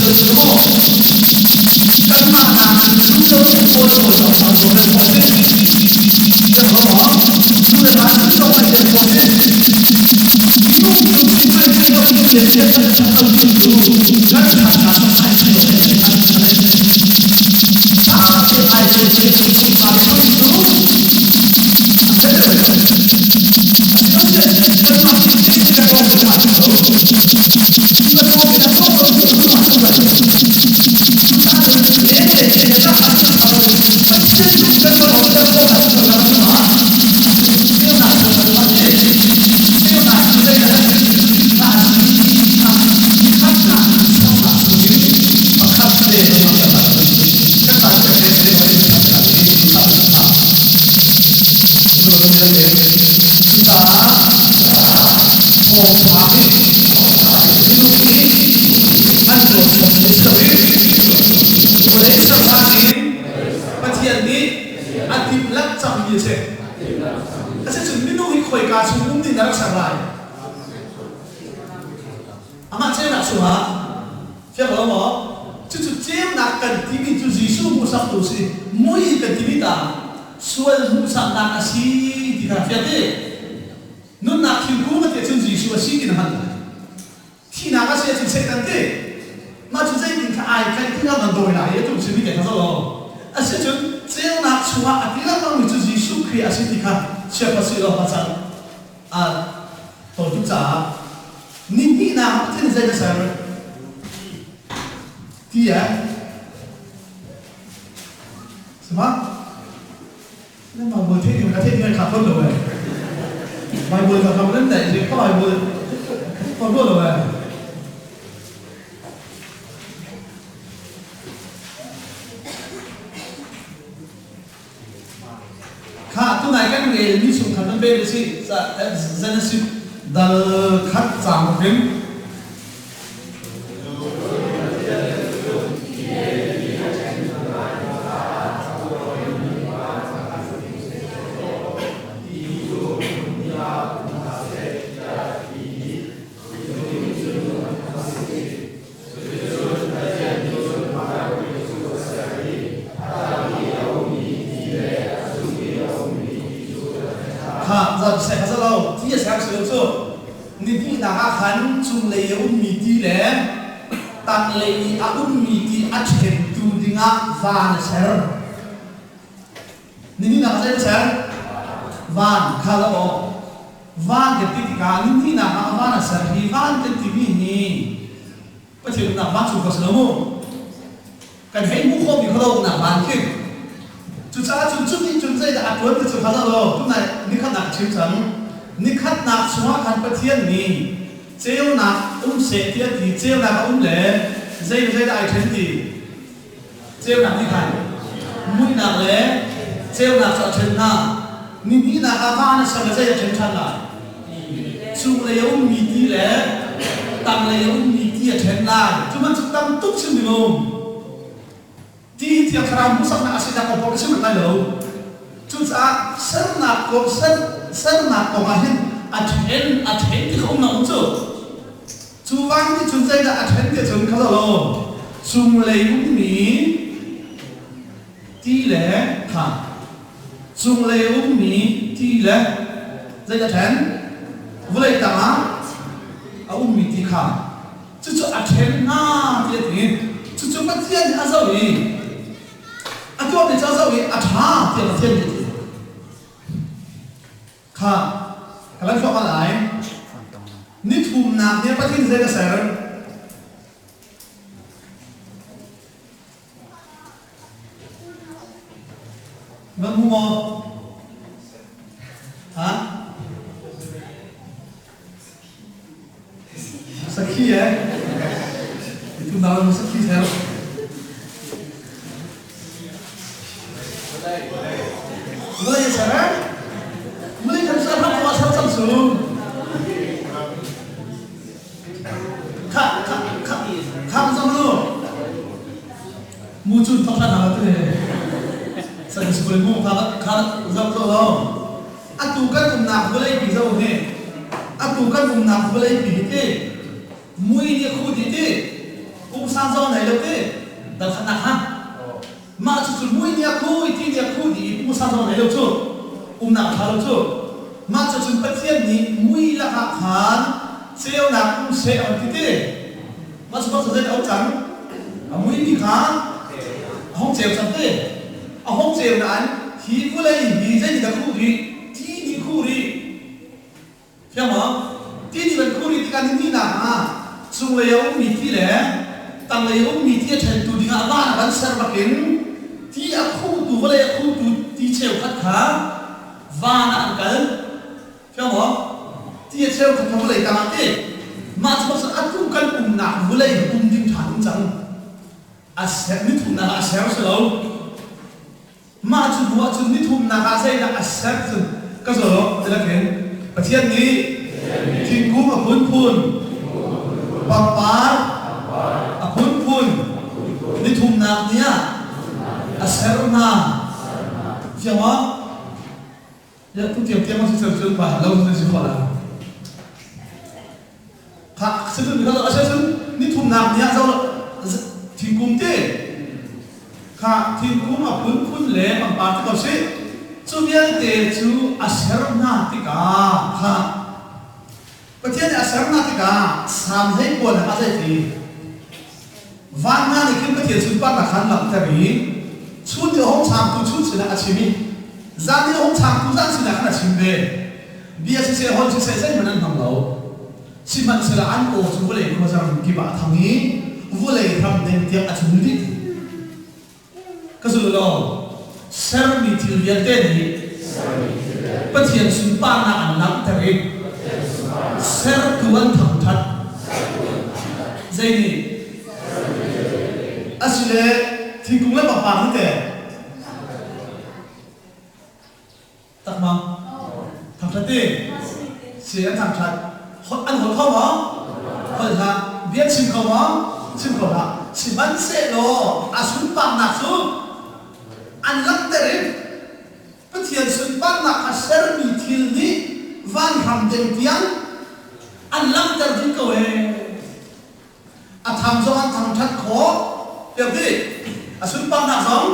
lo si maw? Kanmah nakin duh lomi pawl pawl zong kha ruah kan khawh ding. Kan ho maw? Nu le pa cu zong kan kan khawh ding. Minung cu sihmanhsehlaw lomi le chiat a ṭhat lomi cu kan ṭhatnak zong an si lo kan Ṭha tein ai pe chungkhar minung cu a fel lo. Kanmah hi kan kong kan mah lo. Cucaah thawngṭha hi minung nih an tuanchommi a si lo i vawlei ser hlan in Pathian nih a timhlamh cangmi a si. Asicun minung hi khoika chung um ding a rak ser lai? Amah ceunak chungah fiang lo maw? Cucu ceunak kan timi cu Jesuh hmuhsaktu si, mui kan timi ta sual hmuhsaknak a si ti kha fiang ti. Nunnak thingkung a ti ahcun Jesuh a si ti na hngalh lai. Thihnak a si ahcun Satan ti. Mah cu zeitin kha ai tlaih ti nan dawi lai i atu simi te kha zoh lo. Asicun ceunak chungah a ti lengmangmi cu Jesuh Khrih a si ti kha chiapha si lo hmacan a tawi tuk caah ni hnihnak ah Pathian zei na ser ti eh Sima nan Bible theih ding ka theih ding kha ton lo eh Bible ka kam nan dai ka Bible ton lo eh Khah tunai kan relmi chung khan nan rel si Genesis dal khat caang rim. Kha zan seh kha lo ti a ser si lo cu ni hnihnak ah khan cunglei i a ummi ti le tanglei i a ummi ti a ṭhentu dingah van a ser. Ni hnihnak ah zei a ser? Van kha lo aw. Van kan ti tikah ni hnihnak ah van a ser hi van kan timi hi Pathian uknak vancung khua si lo mu. Kan hei hmuh khawhmi khualo uknak van khi. Cucaah cun cu nih cun zeidah a ṭuan ti cu hngal lo. Tunai nikhatnak ka chim cang. Nikhatnak chungah khan Pathian nih ceunak um seh ti a ti. Ceunak a um le zei le zeidah ai ṭhen ti. Ceunak nih khan muihnak le ceunak cu a ṭhen hna. Ni hnihnak ah van a ser le zei a ṭhen ṭhan lai? Cunglei a ummi ti le tanglei a ummi ti a ṭhen lai. Cu bantuk tam tuk chim ding a um. Ti hi Thiang Thlarau hmuhsaknak a si dah kaw ka chim lai lo. Cucaah sernak kong sernak kong ah hin a ṭhen a ṭhen ti kha um na um cu. Cu van nih cun zeidah a ṭhen ti cun kha lo cunglei ummi ti le kha cunglei ummi ti le zeidah ṭhen vawlei tangah a ummi ti kha cucu a ṭhen hna ti a ti. Cucu Pathian nih a zoh i a tuahmi cu a zoh i a ṭha tiah Pathian nih a ti. Kha ka lan thluahmah lai. Ni thumnak ni ah Pathian zei na ser? Nan hmu maw? Ha? Sakhi eh? Itu nalan sakhi ser. Mulai ser eh? Mulai kan ser hak wa ser cang su. Kha kha kha kha zong lu. Mu chun thok hlan te. San school mu kha kha zong lo lo. Atu kan umnak vawlei pi zo hi. Atu kan umnak vawlei pi hi ti. Mui nih khu ti ti. Pungsan zong nei lo ti dal khatnak ha. Mah cu cu mui nih a khu i ti nih a khu dih i pungsan zong nei lo cu. Umnak ṭha lo cu. Mah cu cun Pathian nih mui lakah khan ceunak um seh a van ti ti. Mah cu bak cu zeidah a um cang? A muimi kha a hung ceu cang ti. A hung ceu nain hi vawlei hi zeitin a khuh rih? Ti nih khuh rih. Fiang maw? Ti nih kan khuh rih tikah ni hnihnak ah cunglei a ummi ti le tanglei a ummi ti a ṭhentu dingah van a kan ser bakin ti a khuhtu vawlei a khuhtu ti cheukhat kha van ah an kal. Fiang maw? Ti a cheukhat kha vawlei tangah ti. Mah cu bak atu kan umnak vawlei um ding ṭhan um cang. A ser nithumnak ah a ser si lo. Mah cu hnu ah cun nithumnak ah zeidah a ser cun ka zaw tilakin Pathian nih thingkung a phunphun, pangpar a phunphun nithumnak ni ah a ser hna. Fiang maw? Ya tu tiang tiang si cun pa lo si si khawh la. Kha si cun kha a cun nithumnak ni ah zo thingkung te kha thingkung a phunphun le pangpar te ko si. Cu vialte cu a ser hna tikah kha Pathian nih a ser hna tikah Salm 19 ah a zei ti? Van hna nih khin Pathian sunparnak kha an langhter i chun i a hung changtu chun sinah a chim i zan i a hung changtu zan sinah khan a chim ve. Bia siseh holh siseh zeihmanh an hmang lo. Sihmanhsehlaw an aw cu vawlei khuaza ram kip ah a thang i vawlei hram deng tiang a cul dih. Ka zul law sermi thil vialte nih Pathian sunparnak an langhter i sertu an thangṭhat. Zei nih? Asile thingkung le pangpar nih teh? Tak ma? Thangṭhat ti? Si an thangṭhat. An holh kho maw? Holh hlah. Bia chim kho maw? Chim kho hlah. Sihmanhsehlaw a sunparnak cu an langhter i Pathian sunparnak a sermi thil nih vanhram deng tiang an langhter dih ko ee. A thang zong an thangṭhat khawh. Tiang ti a sunparnak zong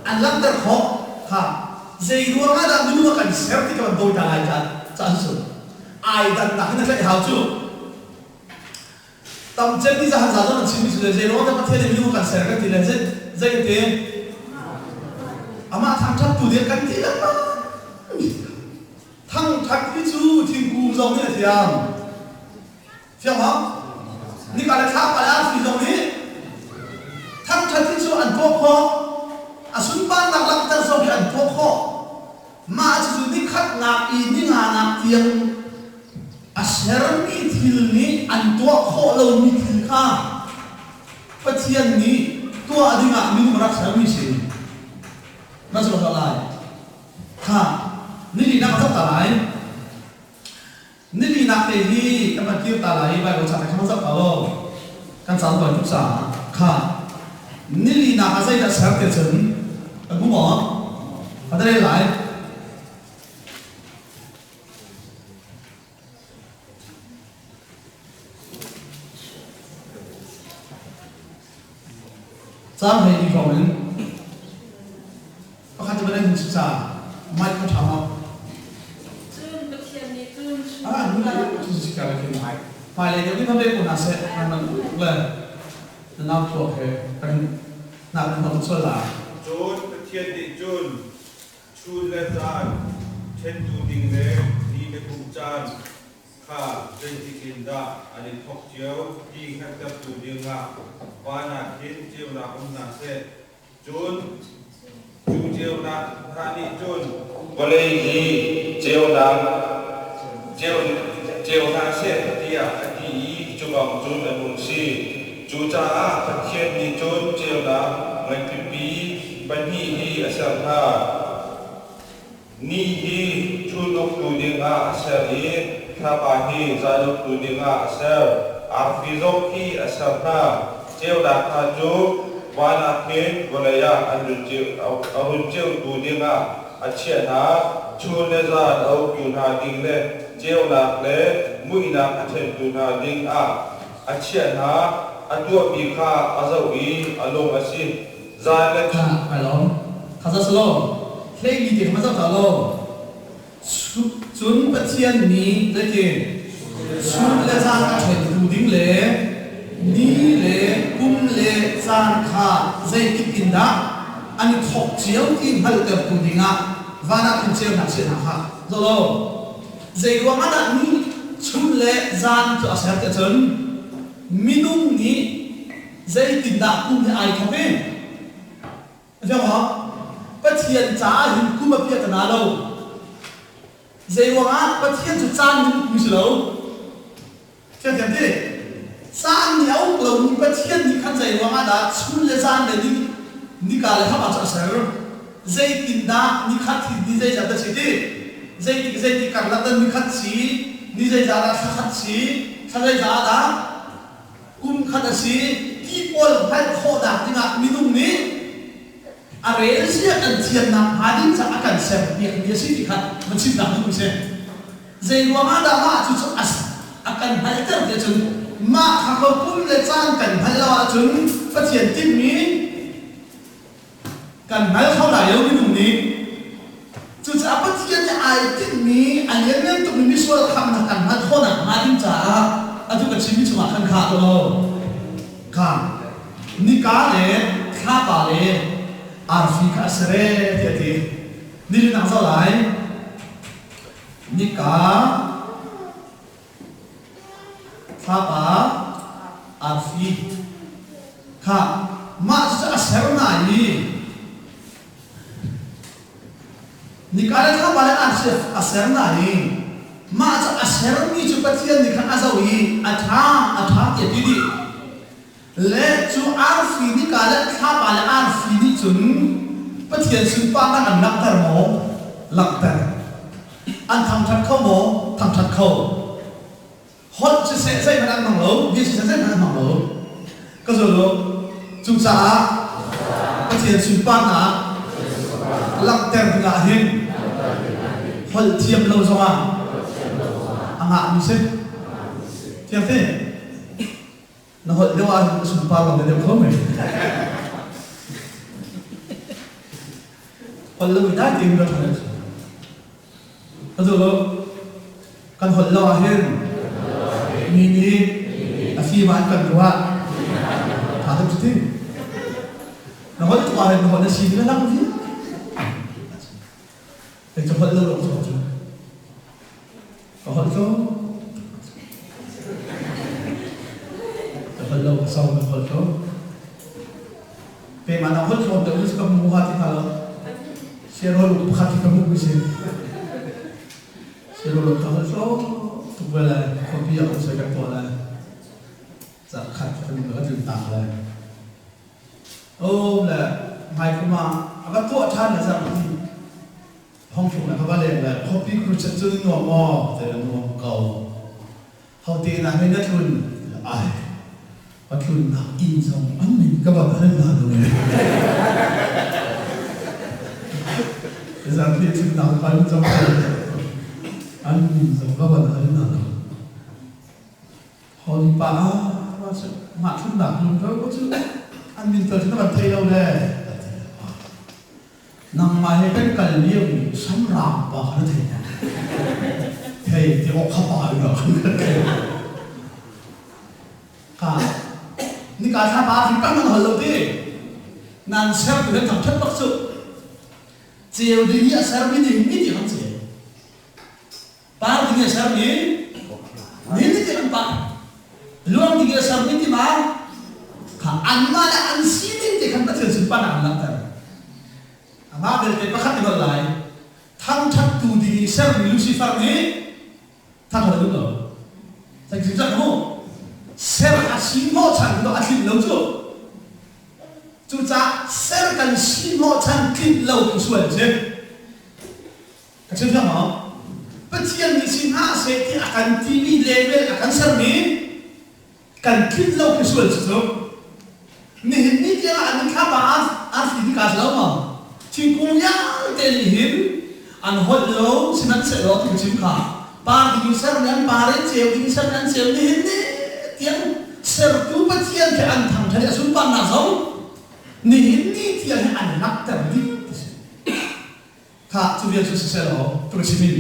an langhter khawh. Kha zei ruang ah dah minung a kan ser ti ka van bawi ta lai ca caan cu ai dannak hin a tlaih hau cu. Tam cem ni zahan za zong an chimmi cu le zei ruang dah Pathian nih minung a kan ser kan ti le zei zei kan ti amah thangṭhat tu ding kan ti lengmang. Thangṭhat hi cu thingkung zong nih a thiam. Fiang maw? Nika le thlapa le arfi zong nih thangṭhat hi cu an tuah khawh. A sunparnak langhter zong hi an tuah khawh. Mah cucu nikhatnak i ninganak tiang a sermi thil nih an tuah khawh lomi thil kha Pathian nih tuah dingah minung rak sermi si. Na zoh lai. Kha nilinak a zoh ta lai. Nilinak te hi kan van kir ta lai i Baibal ca te kha van zoh ta law kan caan tawi tuk caah kha nilinak ah zeidah ser ti cun kan hmu maw? Kan rel lai. Caan hlei ni hrawng in pakhat van in ca mic kha ṭha maw? Cun Pathian nih cun Ah, nu le cu si ka khin hmailei deuh nih van rel ko hna seh nan man le na nau thluak he kan nak kan hnok sual la. Cun Pathian nih cun chun le zan ṭhentu ding le ni le kum caan kha zeitik in dah an i thawk cio ti hngalhtertu dingah van ah khin ceunak um hna seh. Cun cu ceunak hna nih cun vawlei hi ceunak ceu hna seh tiah a ti i cu bang cun an hung si. Cucaah Pathian nih cun ceunak nganpipi pahnih hi a ser hna. Ni hi chun uktu dingah a ser i thlapa hi zan uktu dingah a ser. Arfi zong khi a ser hna. Ceunak hna cu van ah khin vawlei ah an run a run ceutu dingah a chiah hna. Chun le zan a uktu hna ding le ceunak le muihnak a ṭhentu hna dingah a chiah hna. a tuahmi kha a zoh i a lung a si. Zan le Kha ai lawm. Kha za selaw hleimi te kha ma zoh ta law cun Pathian nih zeiti chun le zan a ṭhentu ding le ni le kum le caan kha zeitik in dah an i thawk cio ti hngalhtertu dingah van ah khin ceunak chiah hna kha zoh law zei ruangah dah ni chun le zan cu a ser tiah cun minung nih zeitindah kum hi ai thawk i Pathian caah hin kum a piah ta lo. Zeiruangah Pathian cu caan nih ukmi si lo. Thiangthiam ti. Caan nih a uk lomi Pathian nih khan zeiruangah dah chun le zan le ni nika le hama cu a ser. Zeitindah nikhat hi ni zeizat dah si ti? Zeitik zeitik karlak dah nikhat si? Ni zeizah dah thla khat si? Thla zeizah dah kum khat a si ti pawl hngalh khawhnak dingah minung nih a rel zia kan thiamnak hnga ding caah a kan serpiakmi a si ti kha va chimnak duhmi si. Zei ruangah dah mah cu cu a kan hngalhter ti ahcun mah kha ko kum le caan kan hngalh lo ahcun Pathian timhmi Kan hngal kho lai lo minung nih. Cucaah Pathian nih ai tinhmi a lianngan tukmi misual khamnak kan hngalh khawhnak hnga ding caah atu ka chimmi chungah khan kha lo. Kha nika le thlapa le arfi kha a ser ee tiah a ti. Nilinak zoh lai. Nika Thlapa arfi kha mah cucu a ser hna i nika le thlapa le arfi a ser hna i mah cu a sermi cu Pathian nih khan a zoh i a ṭha a ṭha tiah a ti dih. Le cu arfi nika le thlapa le arfi nih cun Pathian sunparnak an langhter maw? Langhter. An thangṭhat kho maw? Thangṭhat kho. Holh siseh zeihmanh an hmang lo, bia siseh zeihmanh an hmang lo. Ka zul u. Cucaah Pathian sunparnak langhter dingah hin holh thiam lo zongah a ngahmi si. Thiang te. Na holh deuh ahhin na sunpar lo deuh kho mei. Holh lo dai tein rat hal. Atu lo kan holh lo ahhin mi nih a fim ah an kan ruah. Tha deuh cuti. Na holh tuk ahhin na holh na si na lang vi. Kei cu holh lo lo cu cu. Ka holh cu ka holh lo ka sau ka holh cu. Keimah na holh tlawm deuh ka hmu ha ti hna lo. Siarol uk pakhat hi ka hmuh mi si. Siarol uk ka holh tlawm tuk ve lai. Khuapi ah um sai kan tuah lai. Zarh khat kan ka tlun tak lai. Um le hmaikum ah a va tuah ṭhan le zarh hnih hongthlung le ka va leng le khuapi crusade cu na nuam maw? Te na nuam ko. Hote inn ah hei na tlun? Ai, ka tlunnak inn zong an min ka van hal hna lo ee. Zarh hnih tlunnak ka in zong an min zong ka van hal hna lo. Hawipa ah mah tlunnak lung ko cu an min tal cu na van thei lo le nangmah he kan kal lio mi samrang pa kha na thei thei ti awk kha pa ina ka nika thla pa fi pang nan hol lo ti nan ser tu nan thang that bak cu ceu ding hi a ser mi ding mi ti kan ceu Par ding a sermi ni ni ti an pah. Luang ding a sermi ti ma kha anmah le an sining te khan Pathian sunparnak an langhter. Amah belte pakhat i bal lai. Thangṭhattu ding i sermi Lucifer nih thangṭhat a duh lo. Zei cak mu ser a si hnawhchan cu a tlinh lo cu. Cucaah ser kan si hnawhchan tlinh lo tu sual a si. Ka chim thiam maw? Pathian nih si hna seh ti a kan timi level a kan sermi kan tlinh lo khi sual cu cu. Nihin ni tiang ah an thlapa arfi nika si lo maw? Thingkung vialte nih hin an holh lo sihmanhsehlaw ti ka chim kha par ding in sermi an par in ceu ding in sermi an ceu nihin ni tiang Sertu Pathian khi an thangṭhat i a sunparnak zong nihin ni tiang hi an langhter dih ti si. Kha cu vial cu siseh law ka chim in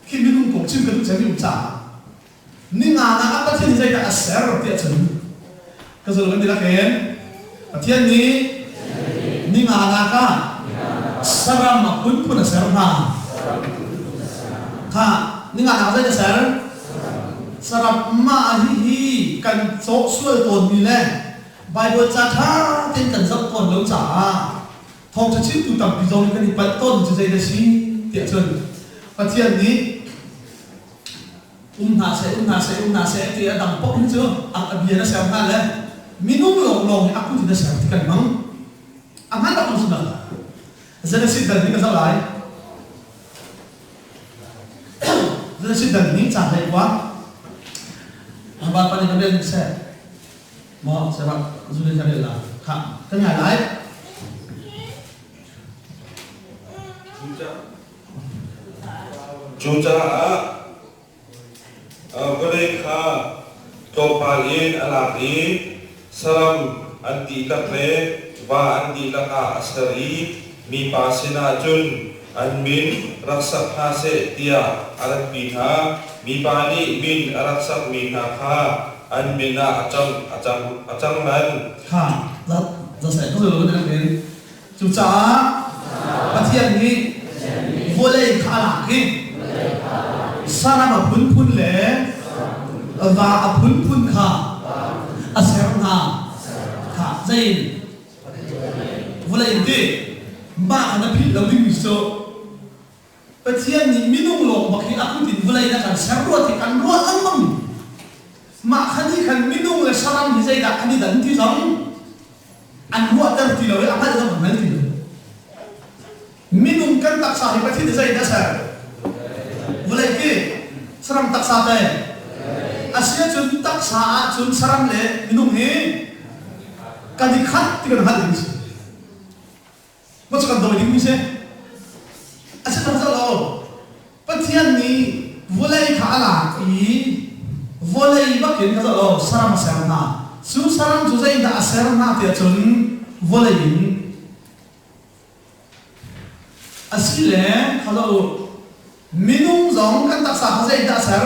khi minung kong chim ka duh cem um caah ninga nak ah Pathian nih zeidah a ser tiah cun ka zul kan ti lakin Pathian nih ninga nak ah saram a phunphun a ser hna. Kha ninga nak zeidah a ser? Saram mah hihi kan cawh sual tawnmi le Baibal ca ṭha tein kan zoh tawn lo caah thawngṭha chimtu tampi zong nih kan i palh tawn cu zei dah si tiah cun Pathian nih um hna seh, um hna seh, um hna seh ti a dang paoh hi cu a bia na ser hna le minung lawnglawng hi a kut in a ser ti kan hmang. A hman bak si bal. Genesis dal hi ka zoh lai. Genesis dal hi ca hlei kua. Ba pa nih kan rel seh. Maw sebak zule ka rel la. Kha kan ngai lai. Cucaah vawlei kha tlawmpal in a lak i saram an dihlak le va an dihlak ah a ser i mipa sinah cun an min rak sak hna seh tiah a ratpi hna. Mipa nih min a rak sakmi hna kha an min ah a cang a cang a cang lan. Kha Cucaah Pathian nih vawlei kha a lak i saram a phunphun le va a phunphun kha a ser hna. Kha zein vawlei in ti mah kha na philh lo dingmi cu Pathian nih minung lawng bak hi a kut in vawlei in a kan ser rua ti kan ruah lengmang. Mah kha nih khan minung le saram hi zeidah an i dan ti zong an ruahter ti lo i a hngalh zong an hngal ti lo. Minung kan taksa hi Pathian nih zeidah a ser? Vawlei khi saram taksa te. Asiahcun taksa ahcun saram le minung hi kan i khat ti kan hngalh ding a si. Maw cu kan dawi dingmi si? A si tak lo. Pathian nih vawlei kha a lak i vawlei bakin ka zoh lo saram a ser hna. Cu saram cu zeidah a ser hna tiah cun vawlei in a si le kha zoh u. Minung zong kan taksa kha zeidah a ser?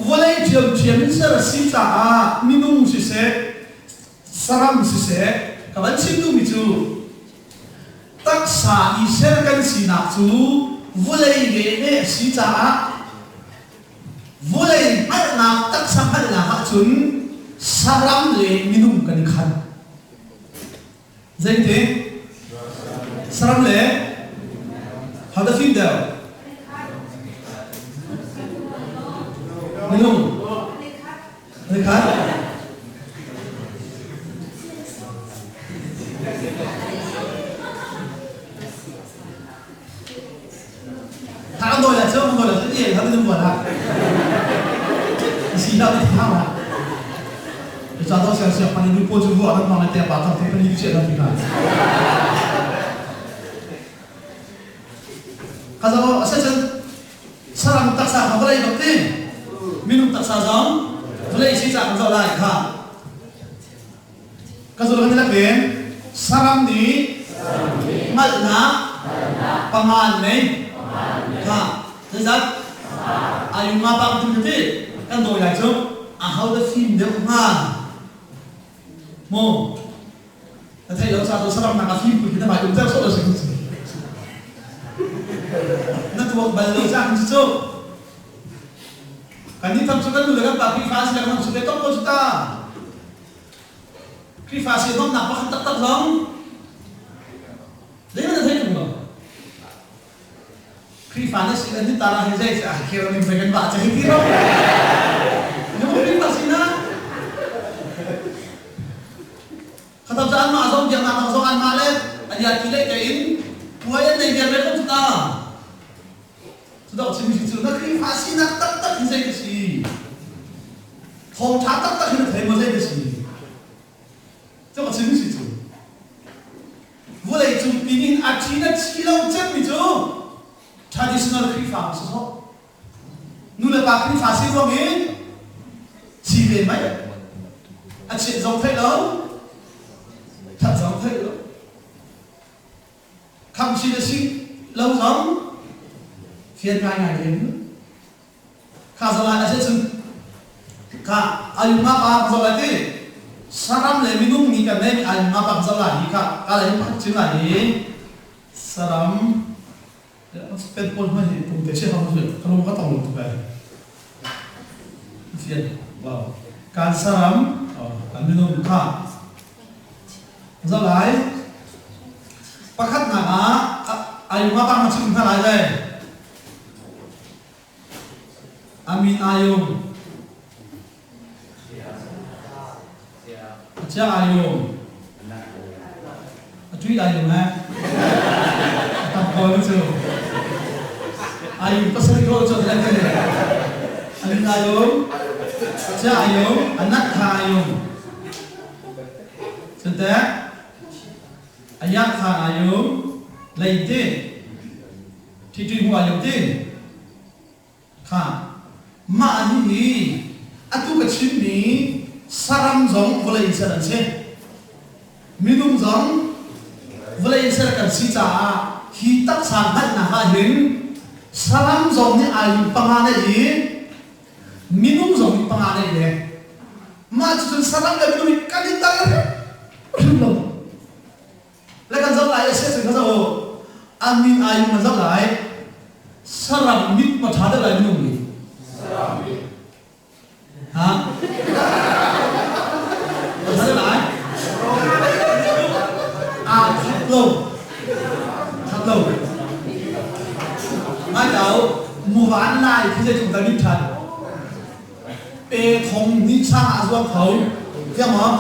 Vawlei ṭhiamṭhiam in ser a si caah minung siseh, saram siseh ka van chim duhmi cu taksa i ser kan sinak cu vulei lene a si caah vulei hngalhnak taksa hngalhnak ahcun saram le minung kan i khat. Zeiti? Saram le how the fim deuh? Minung. Nikhat. Thang doi la chu, doi la chu, ye thang dum la. Si la ti thang la. Cha do sia sia pani nu po chu bu an mang le te pa thang te pani che la ti ka. Ka zo asa chen Saram taksa kha vawlei bak ti. Minung taksa zong vawlei si ca kan zoh lai kha. Ka zul kan lak in saram nih hngalhnak pangan nei kha zeizat ayu nga bang tin ti kan dawi lai cu a ho da fim deuh hnga mu Na theih lo ca tu saram nak a fim pui khi na vai um ter sawh lo si Na tuak bal lo ca hin cu kan nih tham cu kan nu le kan pa Khrihfa si le kan su ve tok ko cu ta. Khrihfa si nomnak pakhat taktak zong zeihmanh na thei tung lo. Khrihfa na si an tara hi zei ah khir ning kan ba che ti ro. Nu Khrihfa si na Khatam cu anmah zong biaknak dang zong anmah le an ial ti leh tein puai an nei vial ve ko cu ta. Cu dok chim hi cu na Khrihfa sinak taktak hi zei ka si? Thawngṭha taktak hi na thei maw zei ka si? Cu ka chim si cu. Vawlei cung pin in a ṭhi na thi lo cemmi cu traditional Khrihfa si sawh. Nu le pa Khrihfa si ruang in si ve mai. A chiat zong theih lo, that zong theih lo. Khamsi le si lo zong fian ngaingai len. Kha zalai a si cun kha ayung nga pa ka zalai ti saram le minung nih kan neimi ayung nga pa ka zalai hi kha ka lai pakhat chin lai hi saram pen pawl hmanh hi pum te si hang su ka lung ka tong lo tuk ai fian wow kan saram kan minung kha zalai pakhatnak ah ayung nga pa ma chim hna lai le Amin ayung. Chia ayung. Atui ayung eh. Tam ko cu. Ayung pasarih ko cu le Amin ayung. Chia ayung. Anak kha ayung. Cunte ayak kha ayung. Leite. Ṭhiṭi hmu ai lo ti. Kha mah hi atu ka chimmi saram zong vawlei in ser an si. Minung zong vawlei in ser kan si caah hi taksa hngalhnak ah hin saram zong nih ai panga neih i minung zong nih panga neih ve. Mah cucun saram le minung hi kan i dang hrim lo. Le kan zoh lai a si cun ka zoh u. An min ai kan zoh lai. Saram mit ma ṭha deuh lai minung nih. Ha? Ma ṭha deuh lai? Aa khat lo. Khat lo. Ngai tau, muvan lai khi zei tluk dah mit ṭhat. Pe thong hnih sang ah a zuang kho. Fiang maw?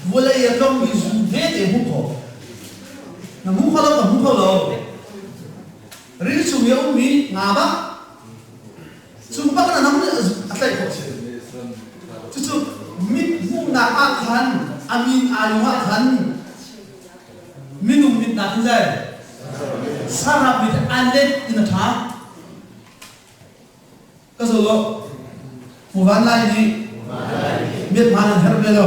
Vawlei a tlongmi zu hmete hmu kho. Na hmu kho lo, ka hmu kho lo. Ril chung i a ummi nga bak cung bak na nam nih a tlaih khawh si. Cucu mit hmuhnak ah khan a min aa ah khan minung mit nak in zei saram mit an let in a ṭha. Ka zo lo. Muvan lai nih miat hmaan an herh ve lo.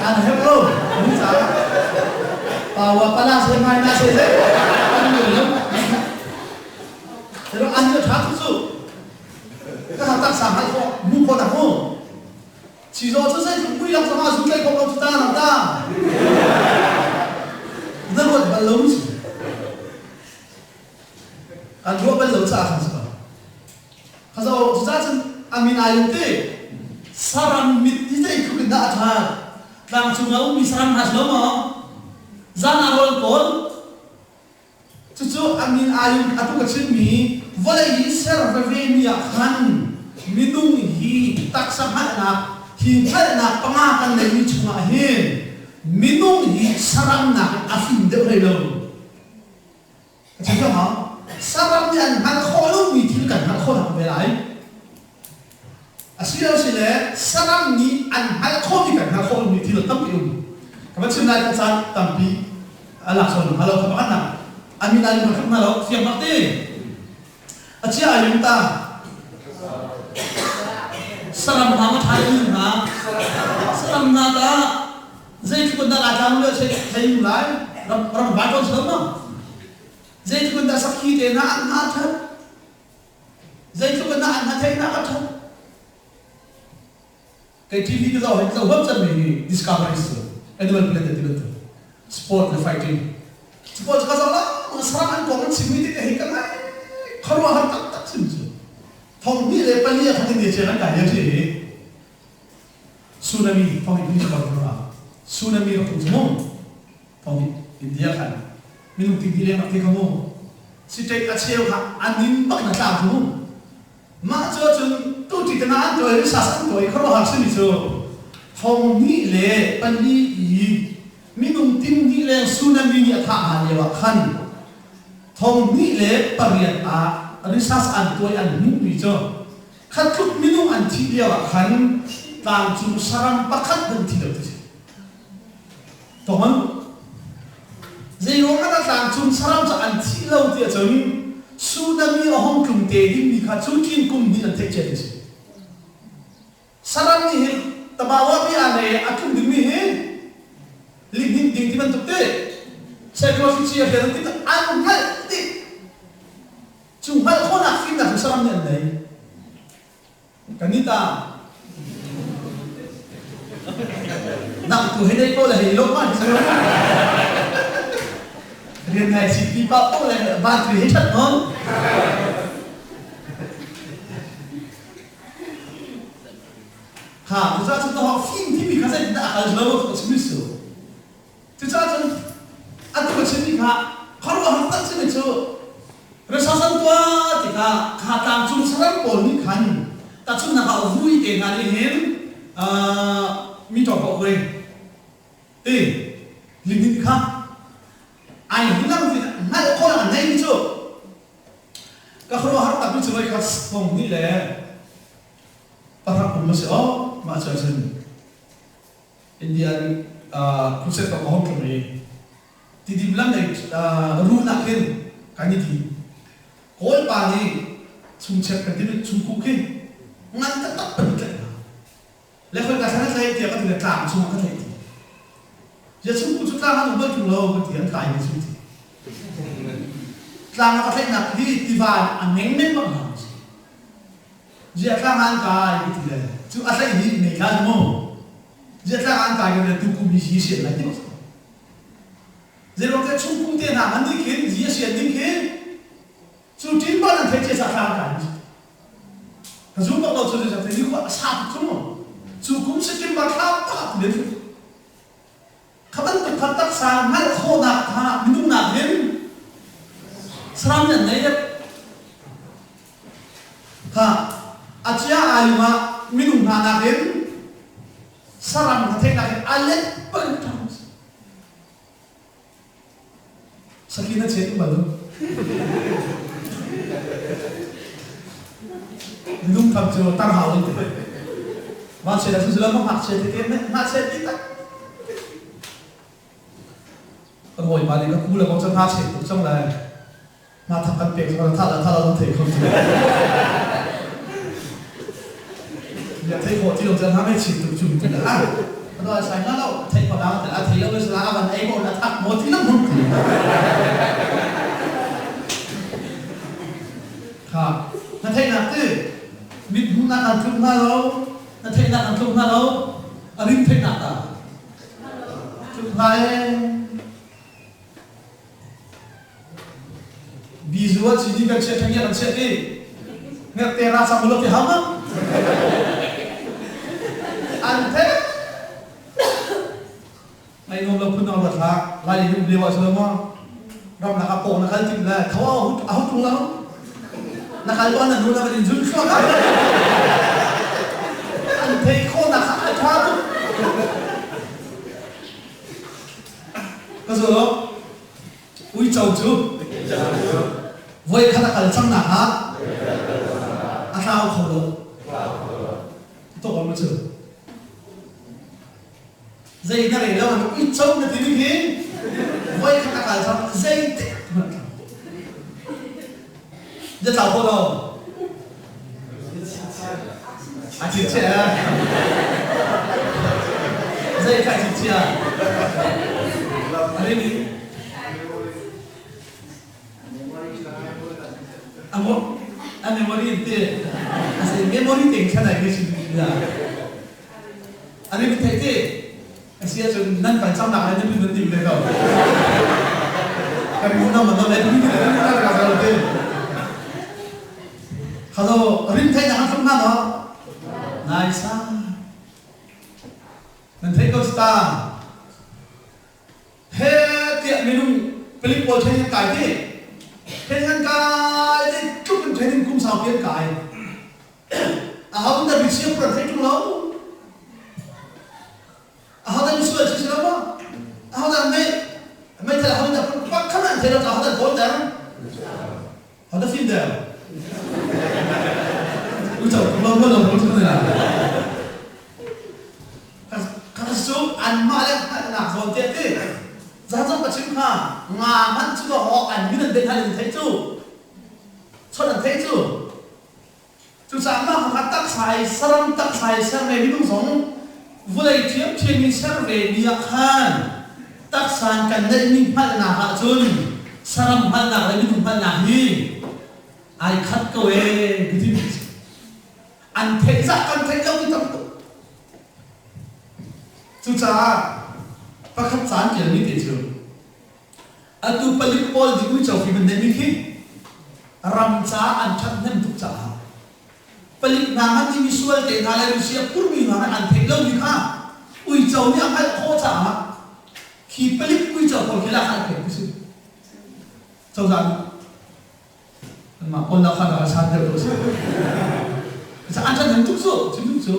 An herh lo. Mun caah pawa pala se mai na se se an lu lo. Pero an cu tha tu cu. Ka ha tak sa hai kho mu kho tak mu. Chi zo cu zei mui lak sama zu tlai kho ko cu ta na ta. Na ruat bal lo si. Kan ruah bal lo caah khan si ko. Khazo cucaah cun a min ai um ti. Saram mit hi zeitluk in dah a ṭhat. Tlang cung ah ummi saram hna si lo maw? Zan ah rawl kawl. Cucu a min ai um atu ka chimmi vawlei hi ser veve mi ah khan minung hi taksa hngalhnak hi hngalhnak panga kan neihmi chungah hin minung hi saram nakin a fim deuh hlei lo. A chim cang hau. Saram nih an hngalh khawh lomi thil kan hngalh khawh hna ve lai. Asilosile saram nih an hngalh khawhmi kan hngalh khawh lomi thil tampi um. Ka va chim lai ka caan tampi a lak sawn hnga lo ka pakhat nak. A min ai lung hna lo fiang bak ti. A chia ai lung ta. Saram hna ma ṭha in hna. Saram hna ta Zeitluk in dah Laitlang le thei lai ram ram vai tawn si lo ma? Zeitluk in dah sakhi te hna an hna that? Zeitluk in dah an hna theihnak a that? Kei TV ka zoh hin zoh huam cemmi hi Discovery si Animal Planet ti bantuk sport le fighting sport ka zoh la saram an kong an chimmi te hi ka ngai khuaruahhar taktak sim cu thong hnih le pali a khat in ne an kai lio si hi Tsunami thong in ram ah tsunami rak um cu mu thong in India khan minung ting hi leng rak ti kha mu state a cheu kha anin bak na tla cu mu mah cu cun tu ti tana an tuai sas an tuai khuaruahhar simi cu thong hnih le pali i minung ting hnih leng tsunami nih a thah hna lio ah khan thong hnih le pariat ah research an tuai an hmuhmi cu Kha tluk minung an thih lio ah khan tlangcung saram pakhat hmanh thi lo ti si. Tawng zei ruang ah dah tlangcung saram cu an thih lo ti ahcun tsunami a hong tlung te dingmi kha cu tlin kum hnih an theih cia ti si. Saram nih hin Tabawa pi ah le a tlung dingmi hi lihninh ding ti bantuk ti psychology a rian ti an hngalh dih. Cu hngalh khawhnak fimnak cu saram nih an nei. Kan i ta. Nang tu hei nei ko le hei lo ma hi cu. Rian ngai si ti pa po le van tu hei that non. Ha, cucaah cun na fim timi kha zeitindah a kal lo ka chim su. Cucaah cun atu ka chimmi kha khuaruahhar tak simi cu Resasan tuah tikah kha tlangcung saram pawl nih khan tahchunhnak ah vui te hna nih hin mi ṭawng kawh vui ti lihnin kha ai hinam ti hngalh khawh an neimi cu ka khuaruahhar takmi cu voi khat thong hnih le pahra kum a si aw mah cu ahcun India crusade ka hong tlung i Tidim lam lei run ah khin kan i ti. Kawl pa nih chungchiat kan timi chungkuh khi ngan taktak kan i tlaih hna. Le khoi ka thlan a tlaih tiah ka ti le tlang chungah ka tlaih ti. Zia chungkuh cu tlang an um bal ṭung lo ka ti an kai mi cu ti. Tlang a ka tlaihnak hi tiva in a mengmeng bak hna. Zia tlang ah an kai ka ti le cu a tlaih hi mei tla cu mu. Zia tlang ah an kai ka ti le tukum hi hi sian lai ti bak. Zeiruang chungkhung te hna hmanh nih khin zi a sian ding khi cu ṭin bal an theih cia caah thla an kai. Ka zum bak lo cu zei ni khua a sa tuk cu mu. Cu kum September thla tak ah len kha bantuk kha taksa hngalh khawhnak kha minung nak hin saram nih an nei deuh. Kha a cia ai ah minung hna nakin saram na theihnak in a let bal ṭang Saki na chet bal Minung tham cu tar hau in Ma che la su la ma ngak che te te ma che ti tak Kan hawi pa nih ka ku le kong cu hna che tuk cang lai Ma thak kan pek cang tha la tha la thei kho ti Ya thei kho ti lo cang ha mai chin tuk chung ti la Ano ai sai na lo thei ko dang a thei lo la avan ei ko na thak mo ti lo mun ti Kha na theih nak ti mit hmu nak an tluk na lo na theih nak an tluk na lo a rim theih nak ta tluk na e Bizu a ci kan chiah ṭhang kan chiah ti ngakte ra sang lo ti hau ma an the ngai nom lo phun nong rat la lai ni um leo ah lo ma ram nak a pong na kal tim le tho a hut a hut tung lo na kal ba na nu na van in zun thluak an thei kho na kha a tha tuk Ka zul lo. Uico cu voi khat a kal cang nak ah a tlau kho lo. Tok ma cu. Zei na rei lo an uico na ti ning hi voi khat a kal cang zei tik hmanh tlau. Na tlau kho lo. A chinchiah. Zei kha chinchiah? A rin Amo a memory in te a se memory ting khan ai ke chin ya. A rin thei te a sia cun nan kan chang nak le nan nan tim le ko. Kan mu nam man le ni le nan ka ka te. Hello, rin theih nak an tluk hna maw? Nai sa. Nan theih ko ta. He tiah minung palik pawl training kai ti. Training an kai ti tluk in training kum saupi an kai. Aho in dah bisia pur an theih ṭung lo? Aho dah misual si lo maw? Aho dah mei meithal aho dah pakhat an thei lo aho dah kawl ter? Aho dah fim deuh? Uico lo lo lo lo lo la. Kha cu anmah le hngalhnak zawn te ti. Zan zong ka chim kha nga hmanh cu ho an min an den hal in theih cu. Chon an theih cu. Cucaah mah kha taksa i saram taksa i ser ve minung zong Vulei ṭhiamṭhiam in ser ve mi ah khan taksa kan neihmi hngalhnak ahcun saram hngalhnak le minung hngalhnak hi ai khat ko ee ti an theih zah kan theih lo mi tam tuk. Cucaah pakhat caan ṭialmi te cu atu palik pawl nih uico fi ban neihmi khi ram caah an ṭhathnem tuk caah palik hna hmanh nih misual te hna le misia phurmi hna nih an theih lomi kha uico nih a hngalh khawh caah khi palik uico pawl khi lak an pek ti si. Cozah nih anmah pawl lak khan a san deuh ko si. An ṭhathnem tuk cu, chim tuk cu.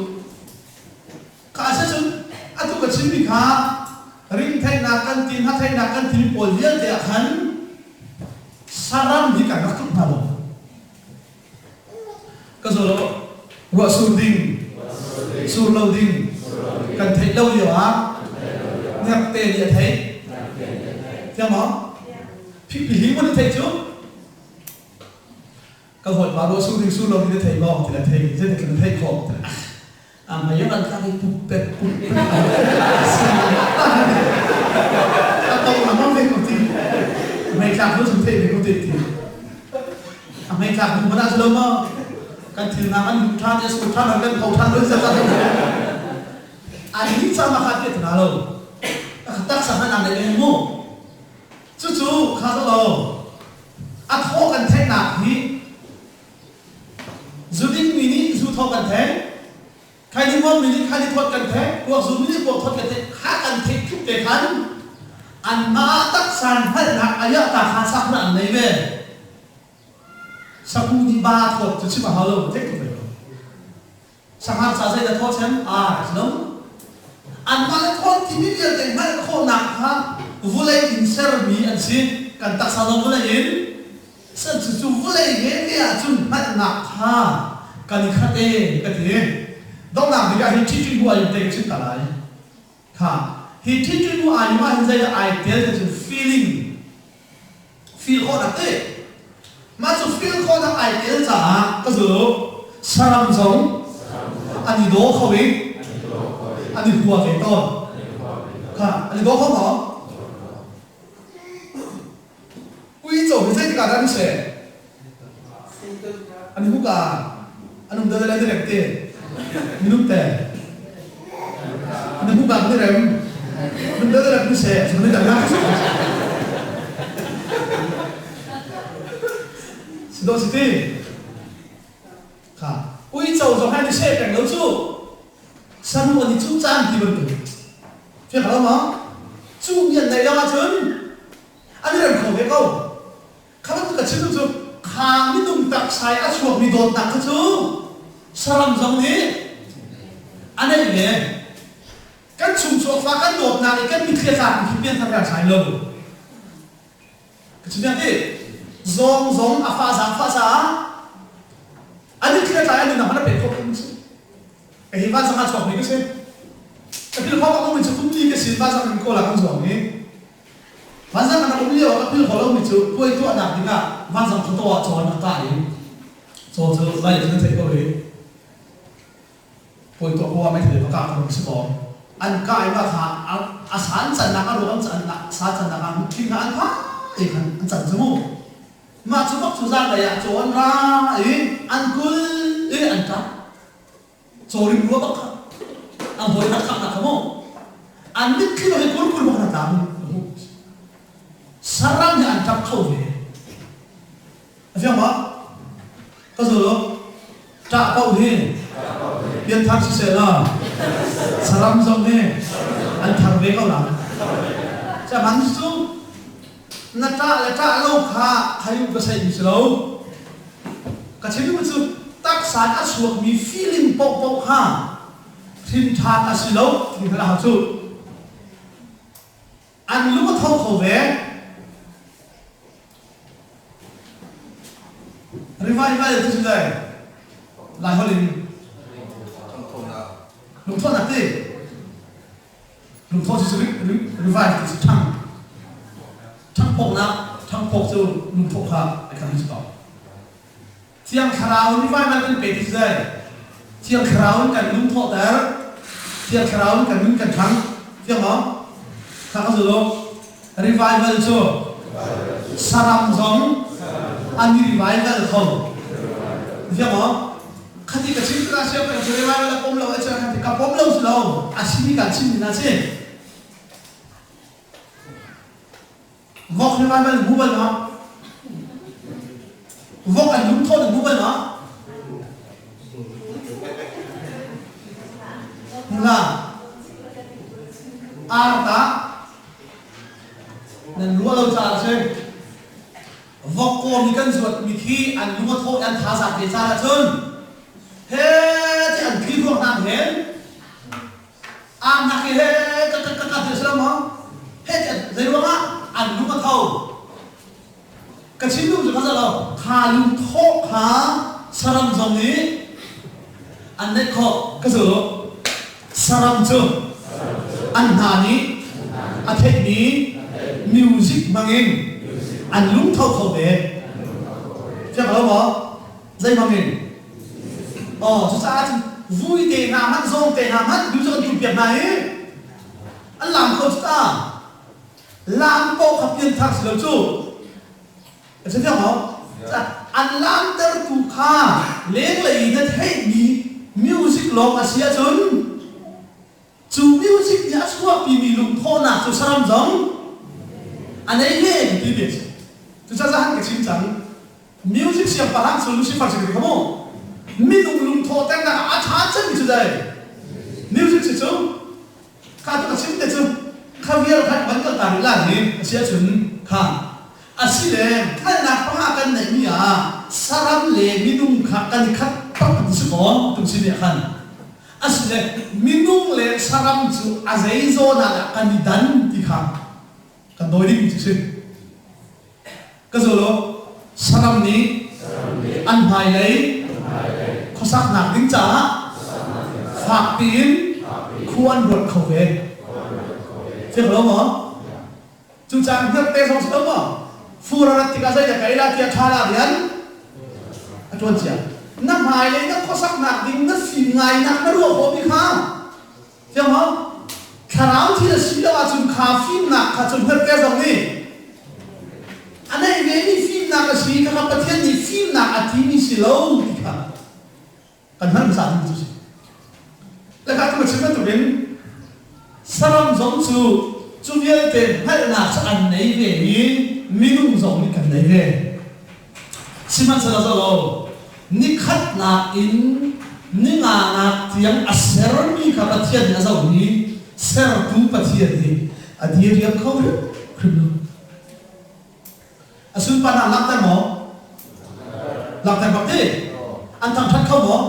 Ka cun atu ka chimmi kha ring theihnak kan ti, hna theihnak kan timi pawl vialte ah khan saram hi kan rak tluk hna lo. Ka zaw lo, ruah sur ding, sur lo ding, kan theih lo lio ah ngakte nih a theih. Thiang maw? Phihpi mun theih cu ka hawipa ruah sur ding sur lo ding na thei maw ti la thei zeitin na theih khawh ti Amaya kan tlak i puppet puppet a to na mang ve ko ti mei tlak lu chung thei ve ko ti ti a mei tlak hnu mana lo ma kan thil na kan hmu than ya su than kan tho than lu za za an ni cha ma kha ti na lo tak sa han an le mu chu chu kha lo a tho kan theih nak hi Zuding mi nih zu thawk kan theng. Khaini hmawm mi nih khaini thawt kan theng. Kuak zu mi nih kuak thawt kan theng. Kha kan theih tluk te khan anmah taksa hngalhnak ayah ta kha sak na an nei ve. Saku nih ba thawt cu chim a hau lo, theih tuk ve ko. Sanghar ca zei dah thaw cem? Ah, no. Anmah le thawn timi vialte hngalh khawhnak kha vulei in sermi an si. Kan taksa zong vulei in ser cu cu vulei veve ahcun hngalhnak kha kan i khat e ka ti. Donghnak bik ah hi ṭhiṭi bu ai te ka chim ta lai. Kha hi ṭhiṭi bu ai ah hin zei dah ai tel ti cun feeling feel khawhnak ti. Mah cu feel khawhnak ai tel caah ka zul saram zong an i daw kho i an i hua ve tawn. Kha an i daw kho maw? Uico hi zeitik ah dah an i seh? An i huk ah an um deuh le an i rem te. Minung te. An i huk ah an i rem. An um deuh le an i seh. An i dang Si dawh si ti. Kha uico zong hai an i seh peng lo cu. Saru an i cuh caan ti bantuk. Fiang lo maw? Cu mi an neih lo ahcun an i rem kho ve ko. Kha bantuk ka chim cu kha minung taksa i a chuakmi dawtnak kha cu saram zong nih a neih ve. Kan chungchuak fa kan dawtnak i kan mitthli a tlakmi khi pianthar kan sai lo. Ka chim ti zawng zong a fa zaangfah caah a mitthli a tla i a nunnak hmanh a pek khawh phung si. Hi vancung ah chuakmi ka si. Ka phil khawh bak lomi cu kum li ka sin vancung in kawl ah kan zuang i vancung kan rak um lio ah ka phil khawh lomi cu puai tuahnak dingah vancung khuataw ah caw an rak kah i caw cu lai in an theih ko i puai tuah ko ah meithal va kah ko si kaw an kah i mah kha a sa an cannak a ruang an cannak sa cannak ah thing an phah i khan an can cu mu mah cu bak cu zanlei ah caw an ra i an kul i an ṭap Cawrim rua bak kha an hawi rak khaknak kha mu an mitthli bak i kurkur bak na tla mu saram nih an ṭap kho ve a fiang ma ka zul lo ṭah paoh hi pianthar siseh law saram zong hi an thar ve ko la man cu na ṭah le ṭah lo kha khayu ka saih si lo Ka chim cu taksa in a chuakmi feeling paohpaoh kha hrimṭhan a si lo ti kha hau cu. An lung a tho kho ve. Revival ti cu dai Lai holh in lungthawhnak ti. Lungthawh cu revive ti cu ṭhang ṭhangphawknak ṭhangphawk cu lungthawh kha a khan si ko. Thiang Thlarau revival kan pe ti cu zei? Thiang Thlarau in kan lungthawhter. Thiang Thlarau in kan nun kan ṭhang. Fiang maw? Kha ka zul u. Revival cu saram zong an i revival kho. Fiang maw? Khati ka chim tikah siang peng cu revival a pom lo e cun ka pom lo si lo. A simi kan chim mi na si. Vok revival hmu bal ma? Vok an lungthawh na hmu bal ma? Hmu hlah. Ar tah nan ruah lo caah a si. Vok kawm i kan zuatmi khi an lung a thawh i an thazaang ve caan ahcun he ti an thli ruang hna hen Arnak hi he ka ka ka ka ti a si lo maw? He ti zei ruangah an lung a tho. Ka chim duh cu kha lo kha lung thawh kha saram zong nih an neih khawh ka zul. Saram cu an hna nih a theihmi music hmangin an lung tho kho ve. Fiang lo maw? Zei hmangin? Aw, cucaah cun vui te hna hmanh, zawng te hna hmanh music an tumpiak hna i an laam kho cu ta. Laam paoh kha pianthar si lo cu. A si fiang maw? An laamtertu kha lenglei in na theihmi music lawng a si ahcun cu music nih a chuahpimi lungthawhnak cu saram zong a nei ve ti ti a si. Cucaah han ka chim cang. Music siangpahrang cu Lucifer si ka ti kha mu. Minung lungthawhternak ah a ṭha cemmi cu zei? Music si cu. Kha cu ka chim te cu kha vial kha van kal ta rih lai hi a si ahcun kha a si le hngalhnak panga kan neihmi ah saram le minung kha kan i khat bak ti si kaw tum si nih khan a si le minung le saram cu a zei zawn ah dah kan i dan ti kha kan dawi ding cu si. Ka zul u. Saram nih an hmailei khuasaknak ding caah fak piin khua an ruat kho ve. Fiang lo maw? Cucaah hngerhte zong si lo maw? Fur a rat tikah zeidah ka ei lai tiah ṭha la rian a ṭuan cia. Na hmailei na khuasaknak ding na fim ngainak na ruah khawhmi kha Fiang maw? Thlarau thil a si lo ahcun kha fimnak kha cu hngerhte zong nih a neih vemi fimnak a si kha Pathian nih fimnak a timi si lo ti kha kan hngalh hmasa ding cu si. Le kha tu chim bantukin saram zong cu cu vialte hngalhnak cu an nei ve i minung zong nih kan nei ve. Sihmanhsehlaw lo, nikhatnak in ninganak tiang a sermi kha Pathian nih a zoh i sertu Pathian nih a diriam kho hrimhrim lo. A sunparnak langhter maw? Langhter bak ti. An thangṭhat kho maw?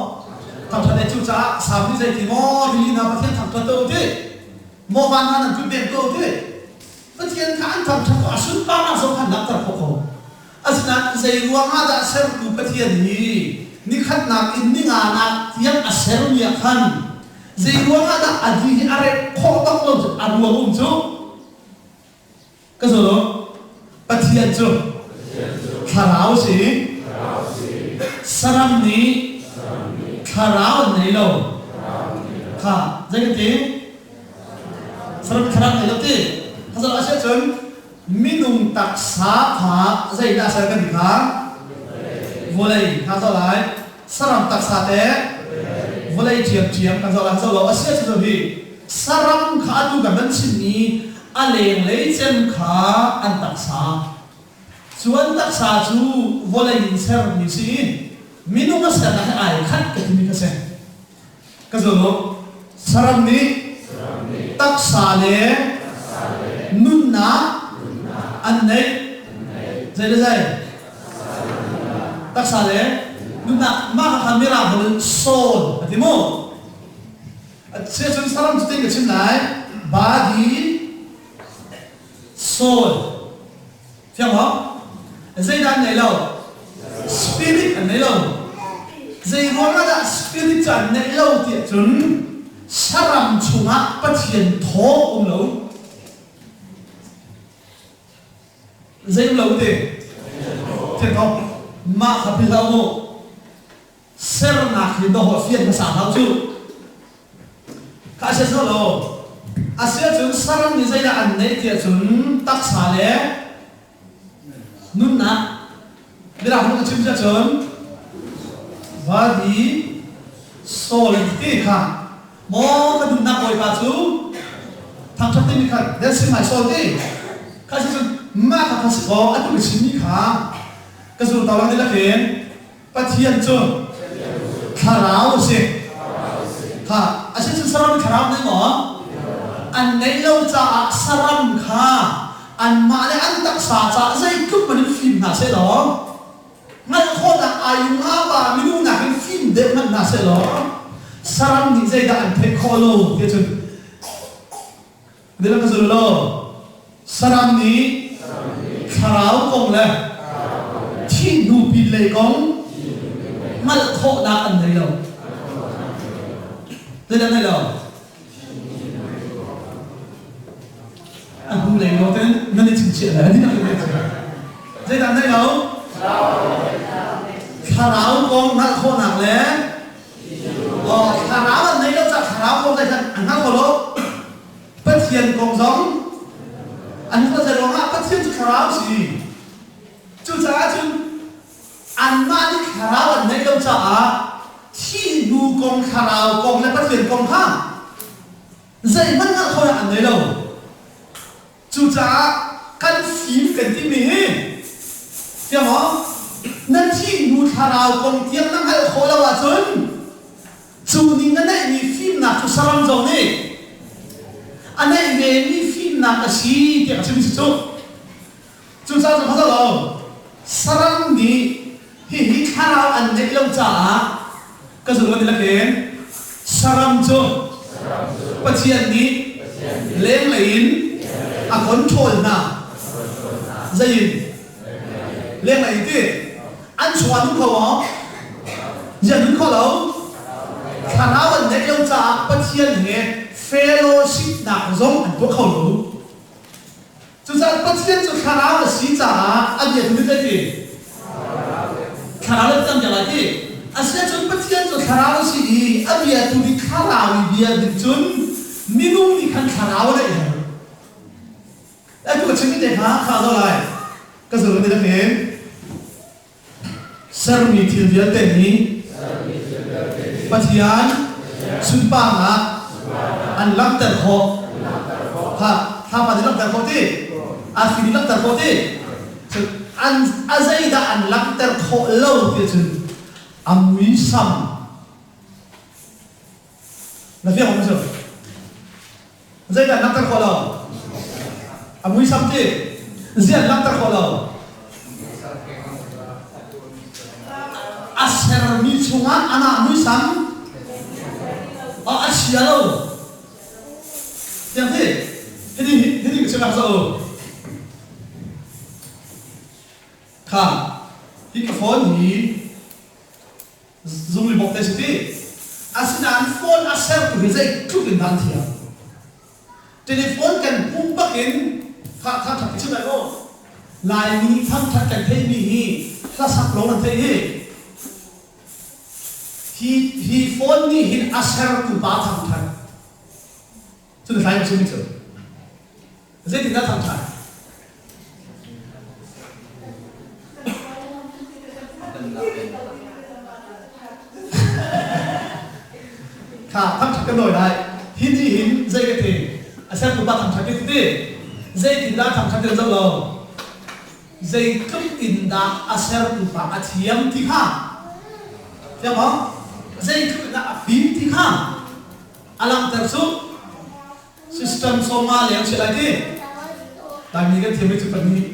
Thangṭhat e cucaah Salm nih zeiti maw rili hna Pathian thangṭhat ko ti. Maw van hna nan kut den ko ti. Pathian kha an thangṭhat ko, a sunparnak zong kha an langhter khawh ko. Asinain zei ruangah dah sertu Pathian hi nikhatnak in ninganak tiang a sermi ah khan zei ruangah dah a di hi a rep khawh bak lo cu a ruang um cu ka zul u Pathian cu thlarau si saram nih thlarau an nei lo kha zei kan ti saram thlarau nei lo ti hazal a si ahcun Minung taksa kha zeidah ser kan ti kha? Vawlei kha zoh lai. Saram taksa te vawlei ṭhiamṭhiam kan zoh lai. Zoh lo a si ahcun hi saram kha atu kan van chimmi a lenglei cem kha an taksa. Cu an taksa cu vawlei in sermi si i minung a sernak he ai khat ka timi kha si. Ka zul u. Saram nih taksa le nunnak an neih. Zei le zei? Taksa le nunnak. Mah kha Mirang holh in soul a ti mu. Siacun saram cu tin ka chim lai. Body, soul. Fiang maw? Zeidah an nei lo? Spirit an nei lo. Zei ruangah dah spirit cu an neih lo tiah cun saram chungah Pathian thaw um lo. Zei um lo ti? Thiang thaw. Mah kha philh hlah mu. Sernak hi dawh fian hmasa hau cu. Kha a si lo. A si ahcun saram nih zeidah an neih tiah cun taksa le nunnak mirang holh ka chim si ahcun body soul an ti kha maw ka nunnak bawipa cu thangṭhat timi kha then sing my soul ti kha si cun mah kha kha si kaw atu ka chimmi kha ka zul to lang ti lakin Pathian cu thlarau a si. Kha a si cun saram thlarau nei maw? An neih lo caah saram kha anmah le an taksa caah zeitluk man in fim hna seh law hngalh khawhnak ayung aba minung nakin fim deuh hmanh hna seh law saram nih zeidah an theih khawh lo ti cun Nilam ka zul law saram nih thlarau kong le thih hnu pinlei kong hngalh khawhnak an ngei lo. Zeidah ngei lo? A hnu lei lo ten nan i chingchiah le ni Zeidah ngei lo? Thlarau kong hngalh khawhnak le Thlarau an nei lo caah thlarau kong zeihmanh an hngal kho lo. Pathian kong zong an hngalh zei ruangah Pathian cu thlarau a si. Cucaah cun anmah nih thlarau an neih lo caah thih hnu kong thlarau kong le Pathian kong kha zeihmanh hngalh khawhnak an nei lo. Cucaah kan fim kan timi hi tiang maw na thih hnu thlarau kong tiang na hngalh khawh lo ahcun cu ning na neihmi fimnak cu saram zong nih a neih vemi fimnak a si tiah a chim si cu. Cucaah cu lo saram nih hihi thlarau an neih lo caah ka zung an i lakin saram cu Pathian nih lenglei in a control hna. Zei in? Lenglei in ti. An chuah nun kho maw? Zian nun kho lo. Thlarau an neih lo caah Pathian he fellowship nak zong an tuah kho lo. Cucaah Pathian cu thlarau a si caah a bia cu zei ti? Thlarau le tam lai ti. Asiahcun Pathian cu thlarau a si i a bia tu nih thlarau i bia ding cun minung nih khan thlarau a neih her. Atu ka chimmi te kha kha zo lai. Ka zul ti lakin Sermi thil vialte nih Pathian sunparnak an langhter khawh. Ha, thlapa nih langhter khawh ti? Arfi nih langhter khawh ti? Cun an a zeidah an langhter khawh lo ti cun a muisam na fiang maw cu? Zeidah langhter khawh lo? A muisam ti. Zian langhter khawh lo. A sermi chungah amah muisam a chia lo. Tiang ti. Hiti hiti ka chim zo. Kha hi ka phone hi Zung bawk te si ti. Asinain phone a sertu hi zeitluk in dah an thiam. Telephone kan hmuh bak in tha tha tha chim lai maw? Laimi nih thangthat kan theihmi hi hlasak lawng an theih hi. Hi hi phone nih hin a sertu pa thangthat. Cun hlai chim cu. Zeitindah thangṭhat? Kha thangṭhat kan nawi lai. Hi ni hin zei ka ti? A sertu pa thangṭhat ka ti ti. Zeitindah thangṭhat kan zoh lo? Zeitluk in dah a sertu pa a thiam ti kha. Thiam maw? Zeitluk in dah a fim ti kha a langhter cu. System sawma leng si lai ti. Laimi kan thiam cu pahnih.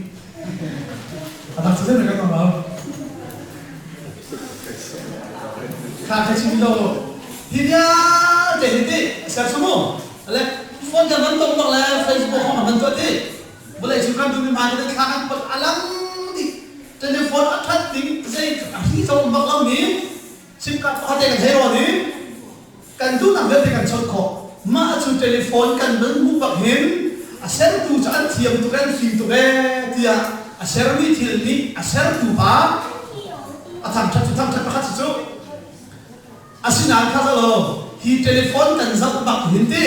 A dang cu kan ngam lo. Kha kha chim lo. Hi vialte hi ti ser su mu. Le phone kan van tong bak le Facebook hong kan tuah ti. Vawlei cung kan dum hmai kan thla kan pot alang dih. Telephone a that ding zei a hi zong bak lo ni. Sim card pakhat te kan thei ro ni. Kan duhnak vialte kan chawnh khawh. Mah cu telephone kan van hmuh bak hin a sertu cu an thiam tuk an fim tuk ee tiah a sermi thil nih a sertu pa a thangṭhat cu thangṭhat pakhat si cu. Asinain kha lo. Hi telephone kan zoh bak hin ti.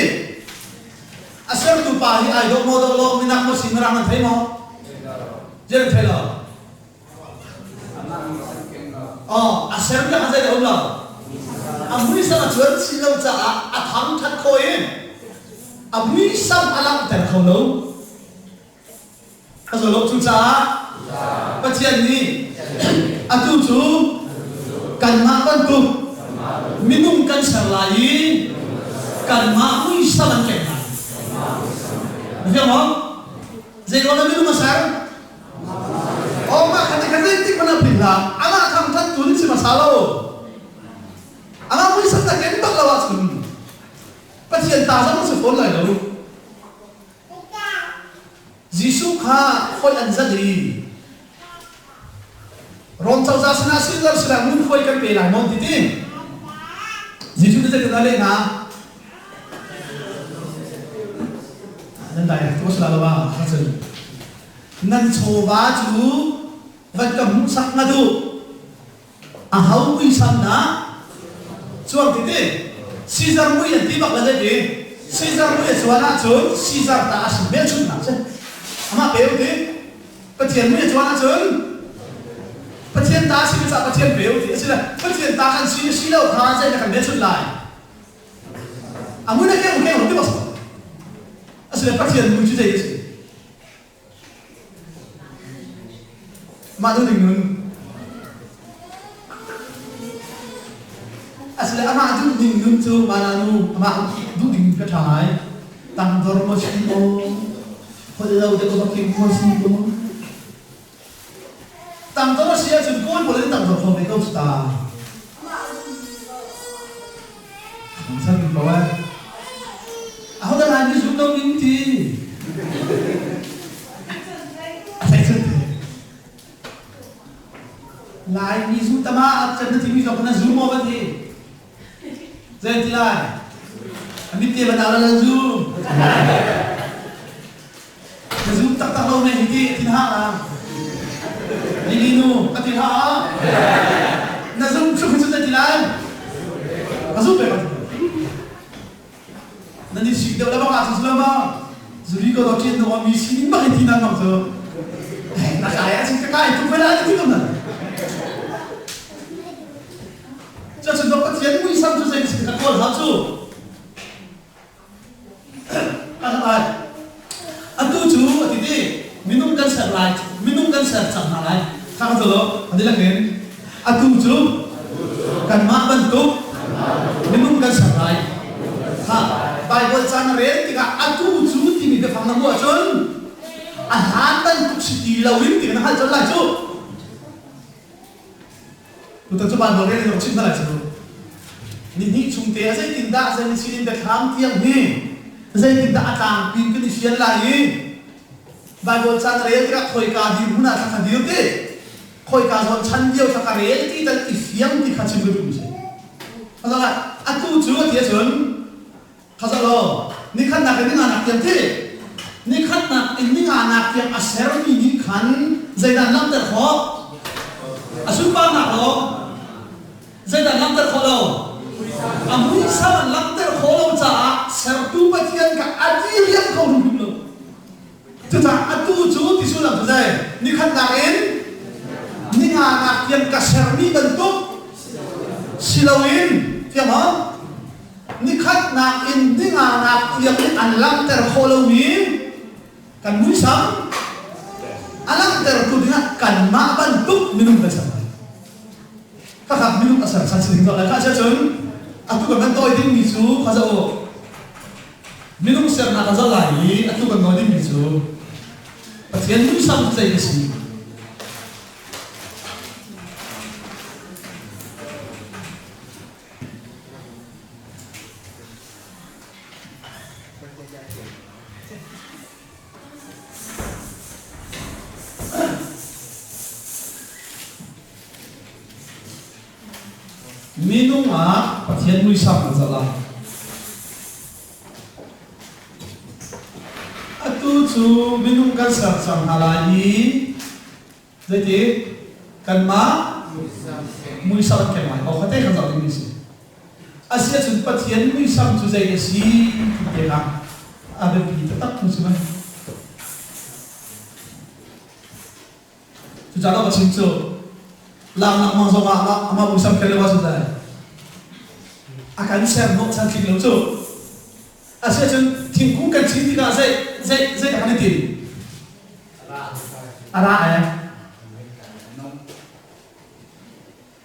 A sertu pa hi ai dawh maw dawh lo minak maw si mirang nan thei maw? Zei nan thei lo? Oh, a ser mi kha zei dah um lo? A muisam a cuan chin lo caah a thang that kho i a muisam a langhter kho lo. A zo lo cucaah Pathian nih atu cu kanmah bantuk minung kan ser lai i kanmah muisam an keng lai. Na fiang maw? Zei ruang dah minung a ser? Oh, mah kha kha zeitik hmanh ah philh hlah. Amah thangthat tu nih chim a sa lo. Amah muisam na ken bak lo ahcun Pathian ta zong si fawn lai lo. Jesuh kha foih an zalh i Rom cozah sinah Caesar sinah ngunkhuai kan pe lai maw ti ti. Jesuh nih zeitin a leh hna? Nan dai tu sala lo ba cun nan chawva cu van ka hmuhsak nga duh a ho muisam dah cuang ti ti Caesar mui an ti bak le ti Caesar mui a cuan ahcun Caesar ta a si hmelchunhnak si amah pe u ti Pathian mui a cuan ahcun Pathian ta a si caah Pathian pe u ti a si le Pathian ta kan si si lo kha zei na kan hmelchunh lai a mui na keng keng ti bak a si le Pathian mui cu zei a si Mah duh ding nun. Asile amah duh ding nun cu mana nu amah duh ding ka ṭha ngai. Tangdor maw si maw, holh lo te ko bak maw si maw. Tangdor a si ahcun kawl pawl in tangdor kho ve ko cu ta. San ko eh. Aho dah Laimi zum lo ning ti? A thei cun te. Laimi zu tama a can na timi zong na zu maw van ti? Zei ti lai? A mit te van ala lan zu. Na zum taktak lo ne hi ti a thin ha la. Lili nu a ti ha. Na zum cu cu na ti lai. A zum ve ko. Nan i sik deuh le bang ah cu ma. Zuri ko do ṭian do mi sining bak in ti nan bang cu. Na kai a ka kai tu ve la ti ko na. Cu cun Pathian muisam cu zei si ka kawl ha cu. Atu cu a ti ti minung kan ser lai minung kan ser cang hna lai kha ka lo an i in atu cu kanmah bantuk minung kan ser lai ha Bible ca na rel tikah atu cu timi biafang na hmuh ahcun a hlan bantuk si ti loin ti na hngalh colh lai cu Tutan cu Baibal rel in rak chim hna lai cu. Nihnih chung te ah zeitindah zei sinin biathlam tiang hi zeitindah a tlangpi in kan i fian lai i Baibal ca na rel tikah khoika dirhmun ah thla kha dir ti khoika zawn chan lio thla ka rel ti tal i fiang ti kha chim ka duhmi si. Atu cu a ti ahcun Khazalo, nikhatnak in ninganak tiang ti. Nikhatnak in ninganak tiang a sermi nih khan zeidah langhter khawh? A sunparnak lo. Zeidah langhter khawh lo? A muisam an langhter khawh lo caah sertu Pathian kha a diriam kho hrimhrim lo. Cucaah atu cu ti sullam cu zei? Nikhatnak in ninganak tiang ka sermi bantuk si loin fiang maw? Nikhatnak in ninganak tiang in an langhter khawh lomi kan muisam a langhtertu dingah kanmah bantuk minung kan ser lai. Khakha minung a ser chan si ding lai. Kha cun atu kan kan tawi dingmi cu kha zoh Minung sernak a zoh lai i atu kan nawl dingmi cu Pathian muisam zei a si. Minung ah Pathian muisam an zoh lai. Atu cu minung kan ser cang hna lai i zeiti kanmah muisam an keng lai. Aw khate kan zoh dingmi si. Asiahcun Pathian muisam cu zei a si ti te kha a biapi taktak tu si mai. Cucaah ka chim cu laknak mang zong ah amah muisam kel lo ah lai. A kan ser hnawh chan tling lo cu. Asiahcun thingkung kan cin tikah zei zei zei dah kan i tim? A ra eh.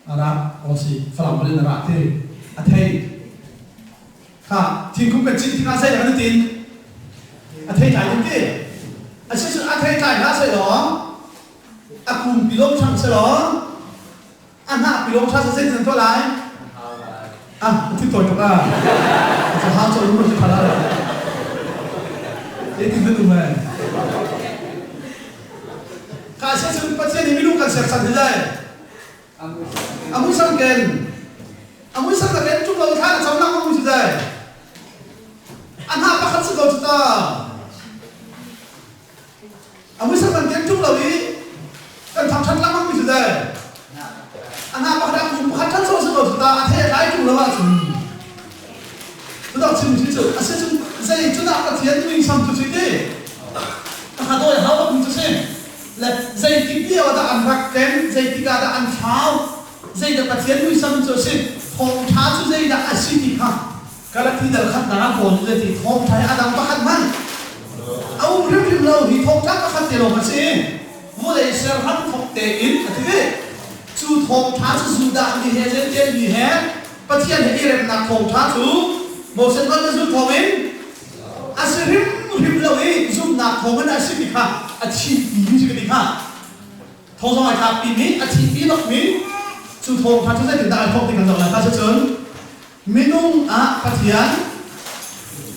A ra aw si Falam holh in a ra ti a thei. Kha thingkung kan cin tikah zei dah kan i tin? A thei tlai kan ti. Asiahcun a thei tlai hlah sehlaw a kung pilawm ṭhang sehlaw a hnah pilawm ṭha seh zeitin an tuah lai? Ah, a thi tawi tuk ah. A hau cawh lu ti phala. Zeitin nan um ai? Ka asiahcun Pathian nih minung kan sersan hi lai. A muisam ken. A muisam na ken ṭung lo thla na cam lang mui cu dai. A hna pakhat si ko cu ta. A muisam kan ken ṭung lo i kan thangṭhat lengmang mi cu dai. A hna pakhat a kum pakhat ṭhan sawh si ko cu ta. A thei a tlai ṭung lo ahcun. Cudak chim si cu a si cun zei cu dah Pathian muisam cu si ti. Ka dawi hau bak mi cu si. Le zeitik lio ah dah an rak ken, zeitik ah dah an thlau, zeidah Pathian muisam cu a si, thawngṭha cu zeidah a si ti kha Galati dal khatnak ah Paul nih zeiti thawngṭha hi a dang pakhat hmanh a um hrimhrim lo, hi thawngṭha pakhat te lawng a si. Vawlei ser hramthawk tein a ti ve. Cu thawngṭha cu Judah mi he Jentail mi he Pathian he i remnak thawngṭha cu Moses nawl le zul thawngin a si hrimhrim lo i zumhnak thawngin a simi kha a thihpi mi si ka ti kha thawng zong ai tlakpi mi a thihpi bakmi cu thawngṭha cu zeitindah ai thawk ti kan zoh lai kha cucun minung ah Pathian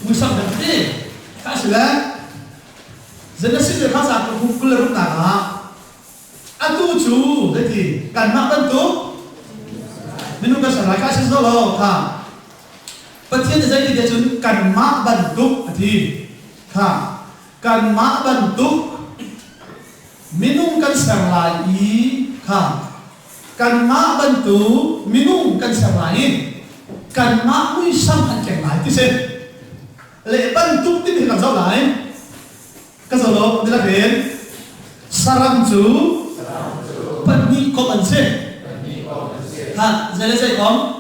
muisam kan ti kha a si le Genesis le kha ca 26 ah atu cu zeiti kanmah bantuk minung kan ser lai kha a si lo kha Pathian nih zeiti cun kanmah bantuk a ti. Kha kanmah bantuk minung kan ser lai i kha kanmah bantuk minung kan ser lai i kanmah muisam an keng lai ti si. Le bantuk timi kan zoh lai. Ka zoh lo nilak in saram cu pahnih komh an si. Ha, zei le zei komh?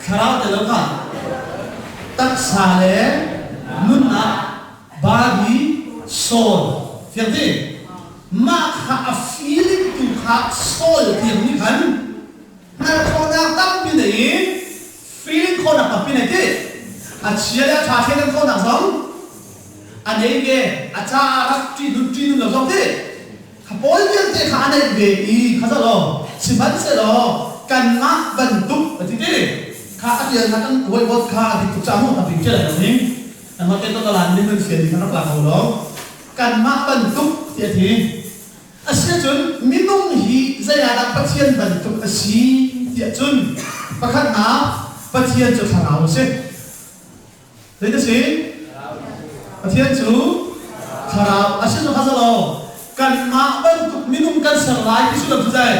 Thlarau te lo kha. Taksa le nunnak body soul fiang ti? Mah kha a feeling tu kha soul tiang nih khan hngalh khawhnak tampi nei i feeling khawhnak tampi nei ti a chia le a ṭha thleidan khawhnak zong a nei ve a caah rak ṭihnun ṭihnun lo zong ti kha pawl vialte kha a neih ve i kha zoh law sihmanhsehlaw kanmah bantuk a ti ti kha a tialnak kan whiteboard kha a dik tuk caah mu a bing ṭial lo ning nangmah te to talan nih nan fian mi kha rak la ko law kanmah bantuk ti a ti Asiahcun minung hi zei ah dah Pathian bantuk a si tiah cun pakhatnak Pathian cu thlarau a si. Zei a si? Pathian cu thlarau a si cu kha lo. Kanmah bantuk minung kan ser lai ti sullam cu zei?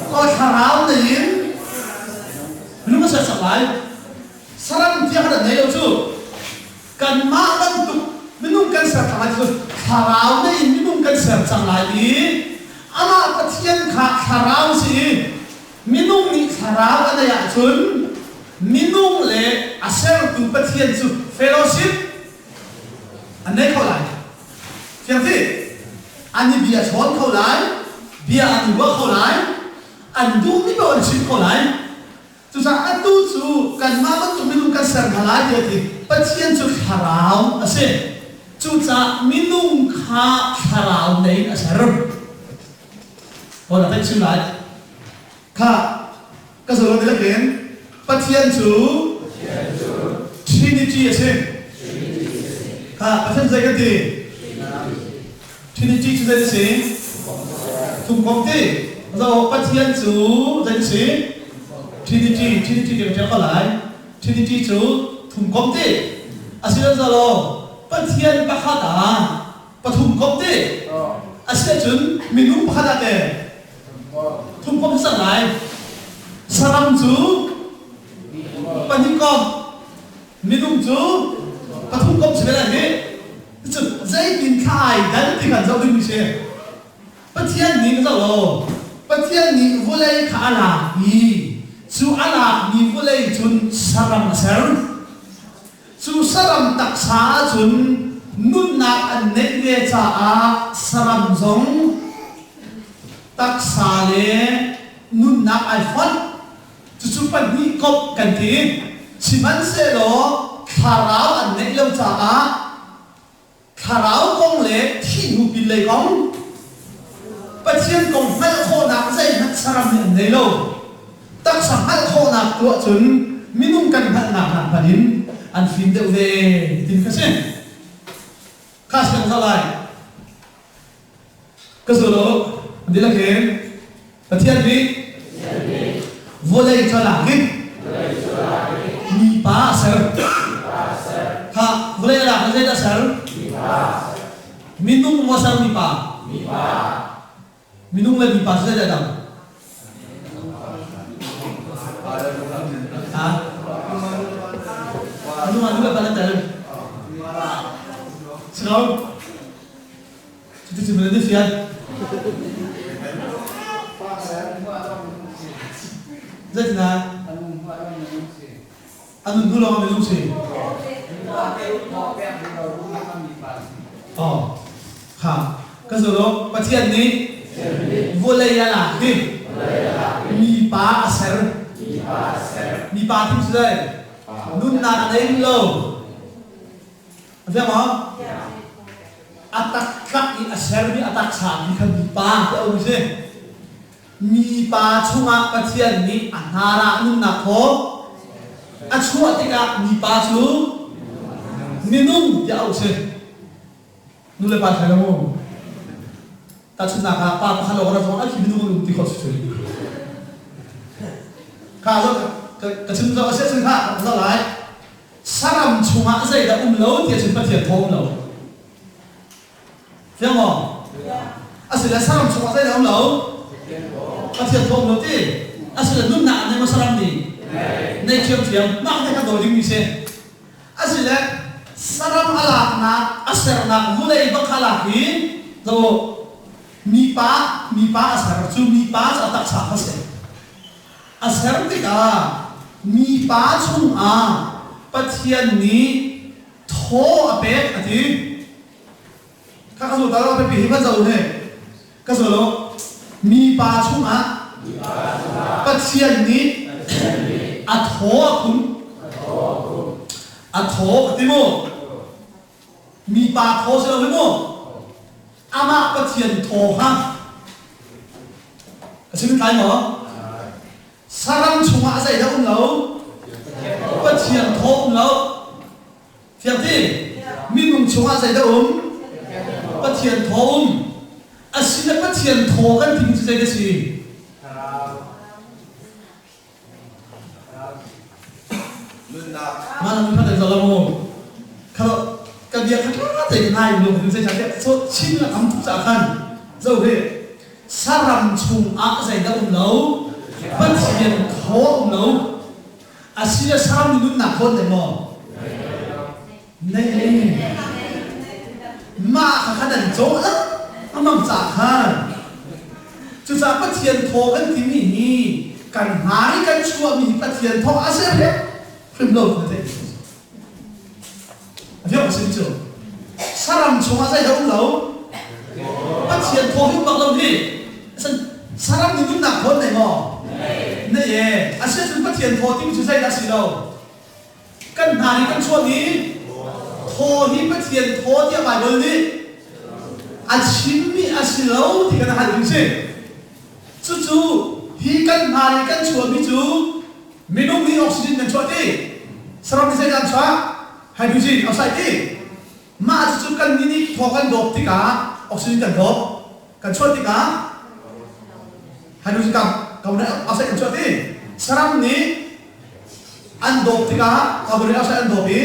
Aw thlarau nei in minung kan ser sak lai. Saram tiah kan nei lo cu. Kanmah bantuk minung kan ser cang lai cu thlarau nei in minung kan ser cang lai i amah Pathian kha thlarau si i minung nih thlarau a neih ahcun minung le a sertu Pathian cu fellowship an nei kho lai. Fiang ti? An i bia chawn kho lai, bia an i ruah kho lai, an duhmi paoh an chim kho lai. Cucaah atu cu kanmah bantuk minung kan ser hna lai tiah a ti. Pathian cu thlarau a si. Cucaah minung kha thlarau lei in a ser. Paul a kan chim lai. Kha ka zolo ni lakin Pathian cu Trinity a si. Kha Pathian zei kan ti? Trinity cu zei a si? Thumkomh ti. Zo Pathian cu zei a si? Trinity, Trinity ti kan ko lai. Trinity cu thumkomh ti. Asilo Pathian pakhat ah pathum komh ti. Asiahcun minung pakhat ah te. Thum kom ser lai. Saram cu pahnih kom. Minung cu pathum kom si ve lai hi. Cu zeitin thla ai dal ti kan zoh ding mi si. Pathian nih zoh law Pathian nih vawlei kha a lak i cu a lakmi vawlei cun saram a ser. Cu saram taksa ahcun nunnak an neih ve caah saram zong taksa le nunnak ai fonh. Cucu pahnih komh kan ti. Sihmanhsehlaw thlarau an neih lo caah Thlarau kong le thih hnu pinlei kong Pathian kong hngalh khawhnak zeihmanh saram nih an nei lo. Taksa hngalh khawhnak tuah cun minung kan hngalhnak nak hmanh in an fim deuh ve tin kha si. Kha si kan zoh lai. Ka zul u. An dihlak in Pathian nih vawlei cu a lak i mipa a ser. Kha vawlei a lak i zeidah a ser? Minung maw ser mipa? Minung le mipa cu zeidah a dang? Ha? Minung ah nu le pa nan tel. Si lo? Cuticun nan i fian. Zeitindah? A nun hnu lawng ah minung si. Oh, kha. Ka zul Pathian nih vawlei a lak i mipa a ser. Mipa tim si dai. Nunnak a nei lo. A fiang maw? A taktak i a sermi a taksa mi kha mipa ti a um si. Mipa chungah Pathian nih a hnar ah nunnak thaw a chuah tikah mipa cu minung tiah auh si. Nu le pa thai lo mu. Tahchunhnak ah pa pakhat lawng rak zong ah khi minung an um ti khawh si cu. Kha zo ka chim zo a si cun kha ka zo lai. Saram chungah zeidah um lo ti ahcun Pathian thaw um lo. Fiang maw? Asile saram chungah zeidah um lo? Pathian thaw um lo ti. Asile nunnak an nei maw saram nih? Nei thiamthiam. Mah te kan dawi dingmi si. Asile saram a laknak, a sernak vulei bak kha lak i zo mipa mipa a ser cu mipa cu a taksa kha si. A ser tikah mipa chungah Pathian nih thaw a pek a ti. Kha ka zulta lo biapi hi van zoh he. Ka zul lo. Mipa chungah Pathian nih a thaw a khum. A thaw a ti mu. Mipa thaw si lo hi mu. Amah Pathian thaw kha a chim tlai maw? Saram chungah zeidah um lo? Pathian thaw um lo. Fiang ti? Minung chungah zeidah um? Pathian thaw um. Asina Pathian thaw kan timi cu zeidah si? Mah na khat zo lo mu. Kha ka bia kha tha te ngai lu kan zei cha so chin la kam tu cha khan zo he saram chung ah zeidah um lo Pathian thaw um lo asile saram ni nunnak hawn te maw nei mah kha khan an cawh la amang ca khan cucaah Pathian thaw kan timi hi kan hmai kan chuahmi hi Pathian thaw a si hrim lo na theih a fiang a si cu saram chungah zeidah um lo Pathian thaw hi um bak lo hi saram nih nunnak thaw nei maw nei e a si cun Pathian thaw timi cu zeidah si lo Kan hna nih kan chuahmi thaw hi Pathian thaw tiah Baibal nih a chimmi a si lo ti kan hal ding si. Cucu hi kan hna nih kan chuahmi cu minung nih oxygen kan chuah ti, saram nih zeidah an chuah? Hydrogen oxide ti. Mah cucu kan nih nih thaw kan dawp tikah oxygen kan dawp, kan chuah tikah hydrogen carbon dioxide kan chuah ti. Saram nih an dawp tikah carbon dioxide an dawp i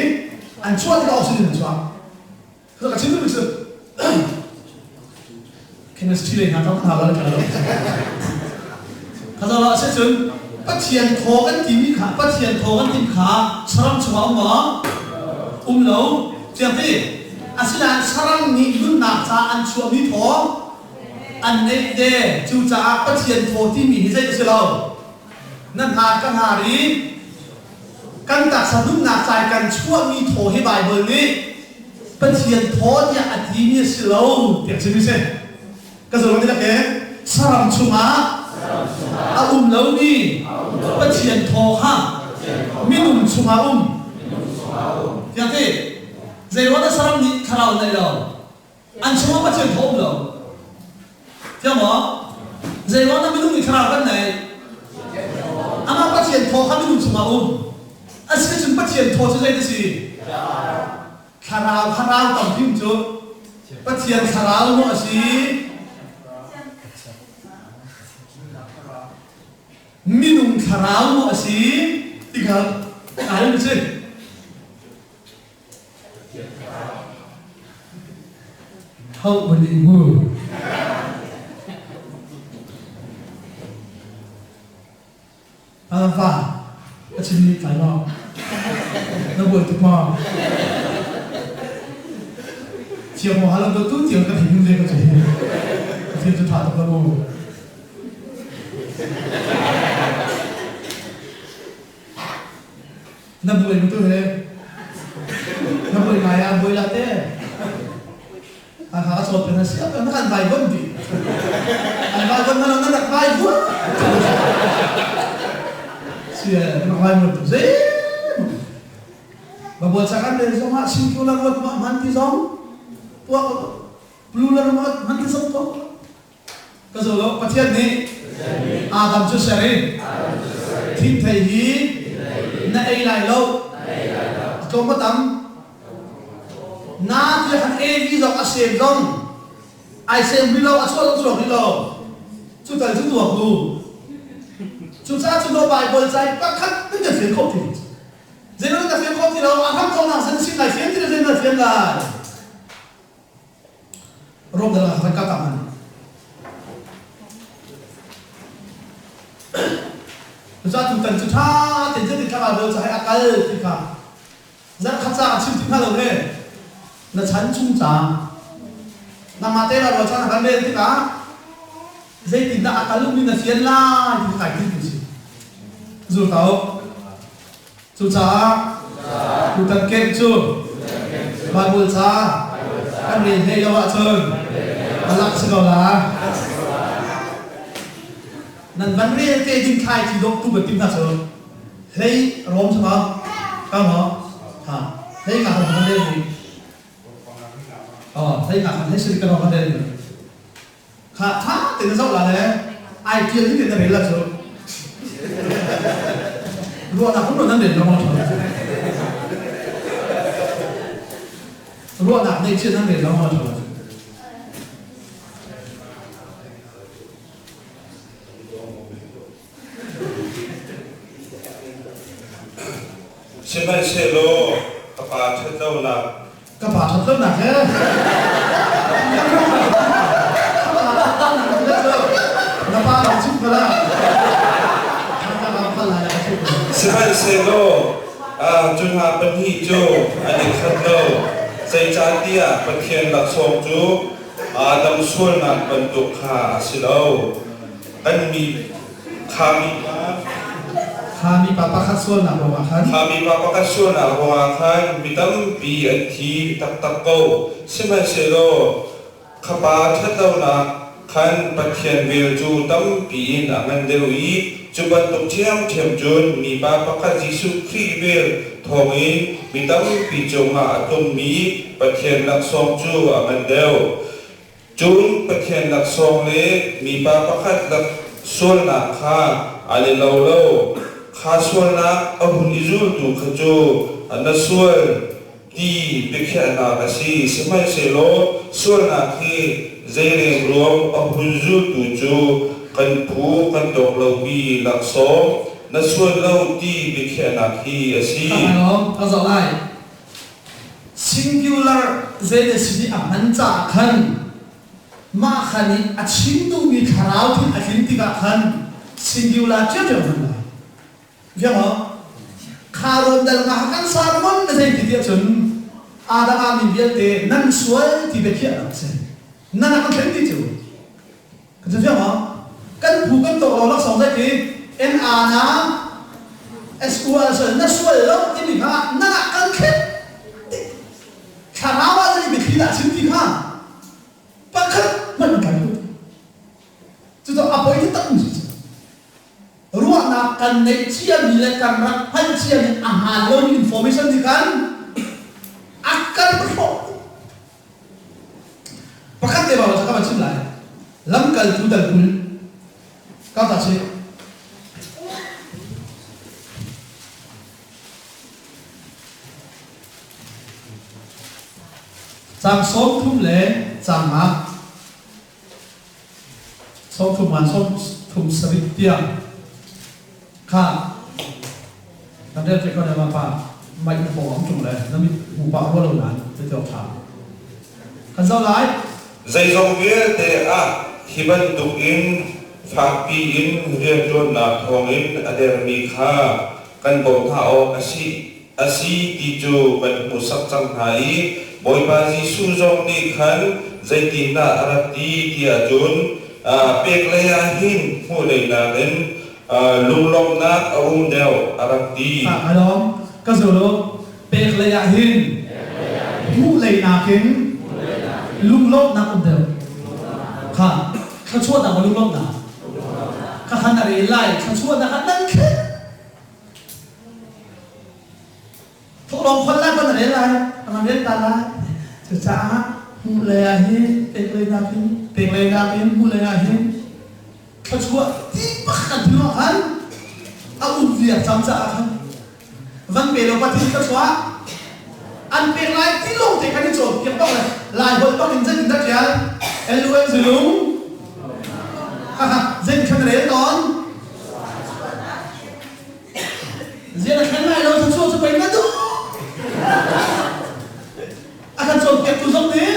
an chuah tikah oxygen an chuah. Ka chim duhmi cu chemistry lei hna ka hna la ka lo. Khazalo a si cun Pathian thaw kan timi kha Pathian thaw kan timi kha saram chungah um maw? Um lo. Fiang ti? Asinain saram nih nunnak ca an chuahmi thaw an neih ve. Cucaah Pathian thaw timi hi zei a si lo. Na hnar ka hnar i kan taksa nunnak ca i kan chuahmi thaw hi Baibal nih Pathian thaw tiah a timi a si lo tiah chim a si. Ka zawn nih ke saram chungah a um lomi Pathian thaw kha minung chungah um. Tiah ti zeiruang dah saram nih thlarau nei lo? An chungah Pathian thaw um lo. Thiang maw? Zeiruang dah minung nih thlarau kan neih? Amah Pathian thaw kha minung chungah um. Asicun Pathian thaw cu zei a si? Thlarau kha ral tam hrim cu Pathian thlarau maw a si? Minung thlarau maw a si? Ti kha kaa si. Hauh bali mu. Va a chimmi tlai maw? Na buai tuk maw? Thiam maw halam tu tiang ka thei ve ka cu. Ka thil cu tha tuk la mu. Na buai mu tu he. Na buai ngai ah buai la te. Hakha a cawt peng a si a na kan vai von ti. An vai von na na rak vai von. Si na vai von tu zei. Ba bual chakan le zong ah singular ruat ma man ti zong tuah plural ruat man ti zong to. Ka zo lo Pathian nih Adam cu ser i thingthei hi na ei lai lo. A tlawm a tam. Na ti khan Evi zong a sem zong ai sem rih lo a chuah zong chuak rih lo. Cu tal cu tuak u. Cucaah cu no Bible ca i pakhat nan kan fian khawh ti. Zeimaw nan ka fian khawh ti lo a hram thawknak san sim lai fian ti le zeimaw fian lai. Rom dal ah ka tam an. Cucaah tutan cu ṭha tein zeitin thlarau bawi ca he a kal ti kha zarhkhat ca a chim ti hna lo he na chan chung ca nangmah te la rual caan a kan rel tikah zeitindah a kal ummi na fian lai ti kai ti tu si zul ko Cucaah tutan camp cu Bible ca kan rel hlei lo ahcun a lak si ko la. Nan van rel te ding thlai thi dawh tu kan tim hna cu hlei rom cu ma ka maw ha hlei ka kan rel ni oh hlei ka kan hlei suri kan kan rel ni Kha tha tein na zoh la le ai tial hi na rel la cu. Ruahnak hum nan rel lo ma tha. Ruahnak nei chian nan rel lo ma tha. Sihmanhsehlaw ka pa ṭhat lonak Ka pa ṭhat lonak he na pa rak chim ko la. Sihmanhsehlaw cu hna pahnih cu an i khat lo, zeicahtiah Pathian laksawng cu Adam sualnak bantuk kha a si lo. Kan mi Khami pa Khami pa pakhat sualnak ruangah khan Khami pa pakhat sualnak ruangah khan mi tampi an thi taktak ko. Sihmanhsehlaw kha pa ṭhatlonak khan Pathian vel cu tampi in a ngan deuh i cu bantuk ṭhiamṭhiam cun mipa pakhat Jesuh Khrih vel thawngin mi tampi cungah a tlungmi Pathian laksawng cu a ngan deuh. Cun Pathian laksawng le mipa pakhat lak sualnak kha an i lo lo. Kha sualnak a hun i zultu kha cu na sual ti biakhiahnak a si. Sihmanhsehlaw sualnak hi zei rengruang a hun zultu cu kan phu kan tawk lomi laksawng na sual lo ti biakhiahnak hi a si. Ka zoh lai. Singular zei na si i a hman caah khan mah kha nih a chim duhmi thlarau thil a tlin tikah khan. Singular ṭhiamṭhiam hman lai. Fiang maw? Kha rawn dal nga kan sermon na zei ti tiah cun Adam ah mi vialte nan sual ti biakhiahnak a si. Nan a kan thlen ti cu. Kan si fiang maw? Kan phu kan tawk lo laksawng zei ti N A na S U L na sual lo timi kha nan ah kan thlen ti. Thlarau ah zei biathli dah chim ti kha pakhat hmanh kan lut. Cucu a poi taktak mi si. Ruahnak kan neih ciami le kan rak hngalh ciami a hmaan lomi information nih khan a kan hrawh. Pakhat te bang ka van chim lai. Lamkaltu dal 20 ka ta si. Caang 30 le caang nga. 30 ngan 37 tiang kha kan rel te ko ne pa mai na pawng am tung le na mit hmu pah rua lo nan te te tha kan zo lai. Zeizong vialte ah hi bantukin fakpi in rianṭuannak thawngin a dermi kha kan bawmh hna awk a si a si ti cu kan hmuhsak cang hna i Bawipa Jesuh zong nih khan zeitindah a rak ti tiah cun pek lei ah hin hmuh lei nakin lunglawmhnak a um deuh a rak ti. A lawm ka zul pek lei ah hin hmuh lei nakin lunglawmhnak um deuh kha thluachuahnak maw lunglawmhnak kha khan a rel lai thluachuahnak ah nan khen Thawhlawm khon lai kan rel lai, kan rel ta lai. Cucaah hmuh lei ah hin pek lei nakin pek lei nakin hmuh lei ah hin thluachuah ti pakhat hnu ah khan a um viar cang caah khan van pe lo pathin thluachuah an pek lai ti lawng te kan i cawnpiak bak le lai holh bak in zeitin dah ṭial LUN zilung zeitin khan rel tawn Ziah na thlen lai lo thluachuah cu pei na duh. A kan cawnpiaktu zong nih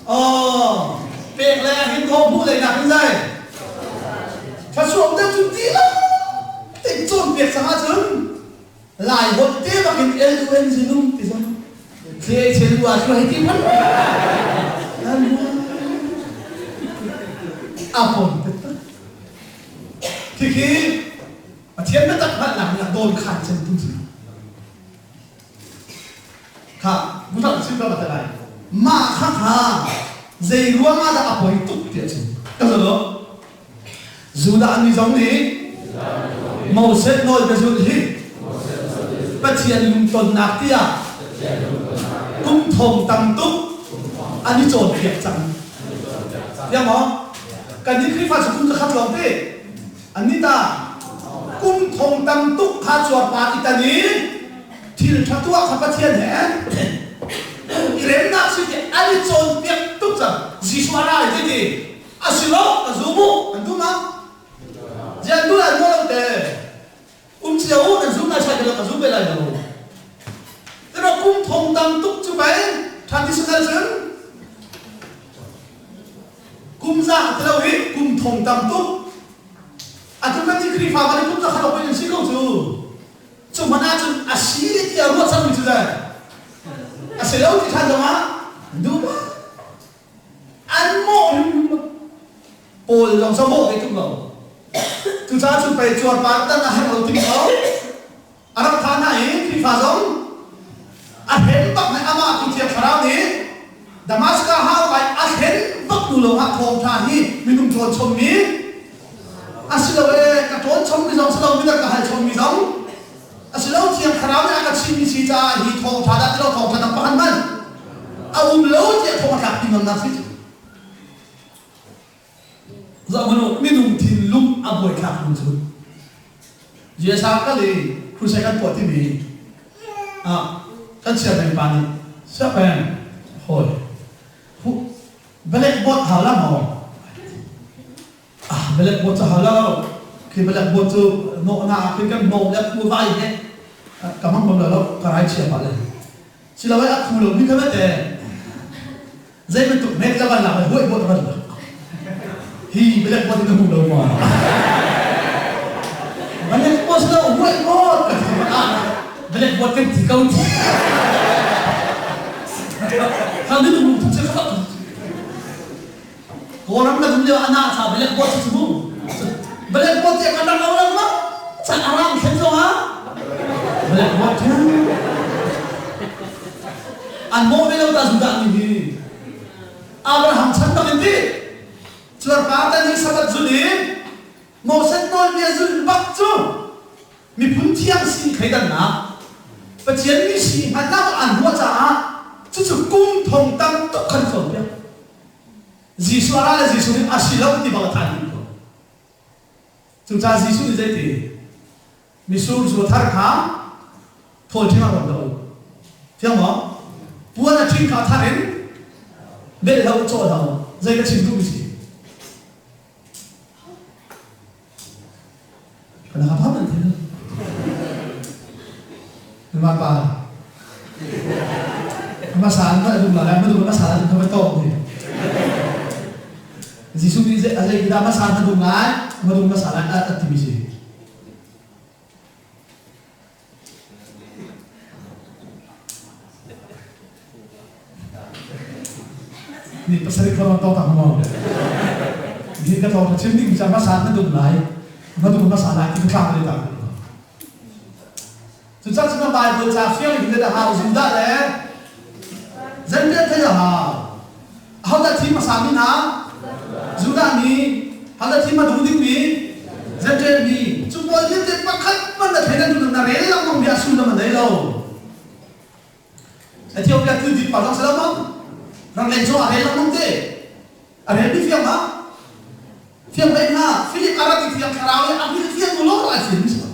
oh pek le hin thaw hmuh lei nak in zai thluachuah deuh cu ti lo tik cawnpiak cang ahcun lai holh te bak in L U N zinung ti zong thli chen wa thlu hei ti man a pom taktak Khikhi Pathian biatak hngalhnak nih a dawnkhan cemtu cu kha butak chim ka ta lai mah kha kha zei ruang ah dah a poi tuk tiah cun ka zolo Judah mi zong nih Moses nawl ka zulh hi Pathian lungtonnak tiah kum thong tam tuk an i cawnpiak cang ya maw Kan nih Khrihfa cu kum zakhat lawng te. An nih ta kum thong tam tuk kha cuarpar i tan i thil ṭha tuah kha Pathian he i remnak si ti an i cawnpiak tuk cang. Jesuh a ra i ti a si lo ka zum u an duh ma? Zian duh an lo te. Um cio u nan zum lai sai lo ka zum ve lai lo. Tero kum thong tam tuk cu pei traditional cun Kum za ti lo hi kum thong tam tuk. Atu kan nih Khrihfa kan kum za khat awk in si ko cu. Cu hmanh ahcun a si ti a ruah cangmi cu dai. A si lo ti ṭhan zongah duh ma? An mawh hrimhrim Paul zong sa mawh ve tuk lo. Cucaah cu pei cuarpar tan a herh lo ti ko. A rak tha hna i Khrihfa zong a hren bak nih amah tu Thiang Thlarau nih Damascus haukai a hren bak hnu lawngah thawngṭha hi minung ṭawn chommi a si lo ee ka ṭawn chommi zong si lo midang ka hal chommi zong a si lo Thiang Thlarau nih a ka chimmi si caah hi thawngṭha dah ti lo thawngṭha dang pakhat hmanh a um lo tiah thawng a tlak ti ngamnak si. Zoh hmanh u, minung thinlung a buaithlak ning cu. USA kal i crusade kan tuah timi ah kan chairman pa nih siapeng hawi blackboard hau la maw? Ah, blackboard cu hau lo. Khi blackboard cu nawhnak ah khin kan hnawm le khu vai he ka hmang bal lo ka rai chia pah le. Siloah a khu lomi kha te zei bantuk hmet le van lak le huai buat van lak. Hi blackboard in na hmu lo maw? Blackboard si lo whiteboard ka ti ah blackboard kan ti ko ti. Khang ni mu tu che kha Kawlram na dum lio ana cha blackboard chu mu. Blackboard te kan rang lo ma cha aram thlen zong ah blackboard the an mo ve lo ta zu dah ni hi. Abraham chan bang in ti cuarpa tan hi Sabbath zul in Moses nawlbia zulh bak cu miphun thiang si thleidannak Pathian mi si hngalhnak an ruah caah cucu kum thong tam tuk khan cawnpiak. Jesuh a ra le Jesuh nih a si lo ti bang a thah dih ko. Cucaah Jesuh nih zeiti misur zu thar kha thawl ṭhing ah rawn lo. Fiang maw? Puan a ṭhing kha thar in belh lo cawh lo zei ka chim duhmi si. Kana ka man thil. Ma pa. Ma san ma dum la ma dum ma san ka ma to ni. Jesuh nih a zei dah ma san ma dum lai ma dum ma san lai a ti mi si. Ni pasarih kha to tak mo. Ni ka to ka chim ding cha hmasa na dum lai. Na dum hmasa lai ti ka tlang le ta. Cu ca cu na Bible ca fiang in da hau zum dah le zan te thei hau. Ho dah thim hmasa mi hna? Judah mi. Ho dah thim hmasa ding mi? Gentile mi. Cu pawl vialte pakhat hmanh na thei na na rel lengmang mi a sullam a nei lo. Ethiopia thil dit pa zong si lo maw? Rangleng cu a rel lengmang te. A rel mi fiang ma? Fiang ve hna. Philip a rat i thiang thlarau i a hngilh fiang lo a fian mi si lo.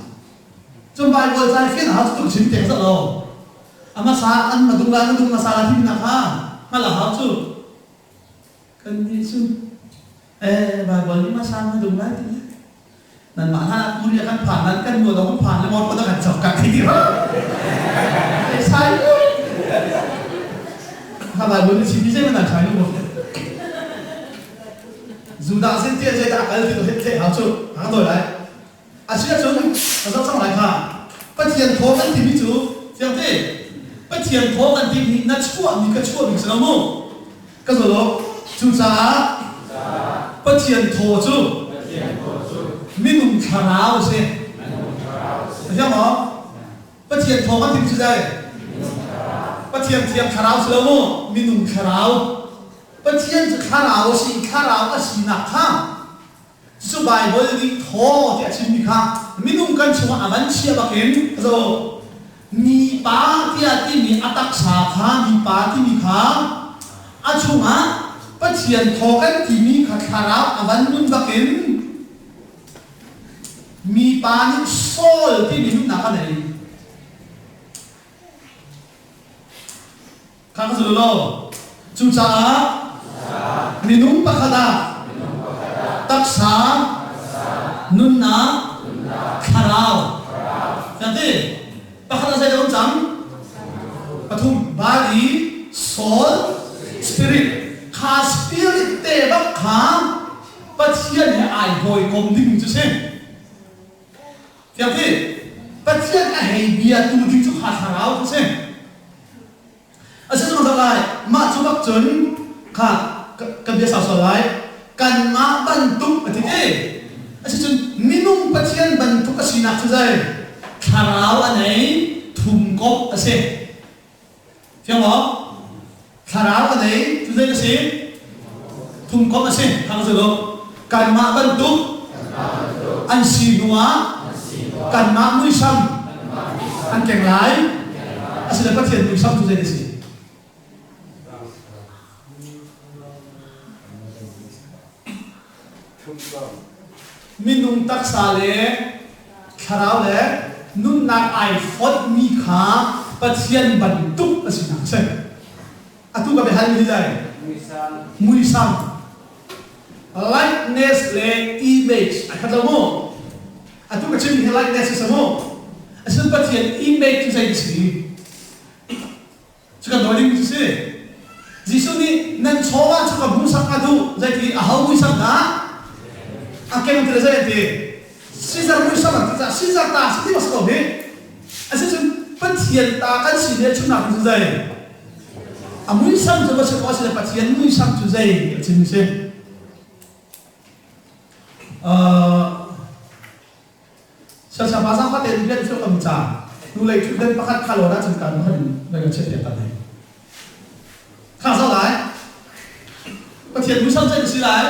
Cun Bible ca i fian hau cu tuk chim tek zat lo. A hmasa an madung la madung hmasa la timi nak kha hngalh a hau cu. Kan nih cu eh Bible nih hmasa madung lai ti nanmah hna Korea kan phan nan kan nual kan phan le motor kan chok kan thi ti ra sai ha Bible nih chim zei man sai lu Judah sin tia zei dah kal ti to het the hau cu hang doi lai Asiahcun ka zoh cang lai kha. Pathian thaw kan timi cu fiang te. Pathian thaw kan timi na chuahmi ka chuahmi si lo mu. Ka zul u. Cucaah Pathian thaw cu minung thlarau a si. Fiang maw? Pathian thaw kan timi cu zei? Pathian thiang thlarau si lo mu. Minung thlarau. Pathian cu thlarau a si. Thlarau a sinak kha Cucu Baibal nih thaw tiah a chimmi kha minung kan chungah a van chia bakin zo mipa tiah timi a taksa kha mipa timi kha a chungah Pathian thaw kan timi kha thlarau a van nun bakin mipa nih soul timi nunnak a nei. Kha ka zul lo. Cucaah minung pakhat ah taksa, nunnak, thlarau. Kan ti. Pakhat ah zeidah um cang? Pathum. Body, soul, spirit. Kha spirit te bak kha Pathian he ai hawikom ding cu si. Tiang ti. Pathian a hei bia tu ding cu kha thlarau cu si. Asinain ka lai, mah cu bak cun kha ka bia sau sual lai. Kanmah bantuk a ti ti. Asicun minung Pathian bantuk a sinak cu zei? Thlarau a nei, thumkomh a si. Fiang maw? Thlarau a nei, cu zei a si? Thumkomh a si. Thang zul u. Kanmah bantuk an si hnuah kanmah muisam an keng lai. Asile Pathian muisam cu zei a si? Minung taksa le thlarau le nunnak ai fonhmi kha Pathian bantuk a sinak a si. Atu ka biahal mi hi zei? Muisam. Likeness le image a khat lo mu. Atu ka chimmi hi likeness a si mu. Asinain Pathian image cu zei a si? Cu kan dawi ding cu si. Jesuh nih nan chaw ah cu ka hmuhsak a duh. Zeiti aho muisam dah? A keng ti le zei an ti? Caesar muisam an ti caah Caesar ta si ti ma si ko hi? Asicun Pathian ta kan si le chungnak cu zei? A muisam cu va si ko a si le Pathian muisam cu zei ti a chim si. Siasapa zangfah tein rian cu kan ca. Hnulei ṭhutden pakhat kha lawn ahcun kan pakhat in nan kan chiahpiak ta ding. Kha zoh lai. Pathian muisam zei na si lai?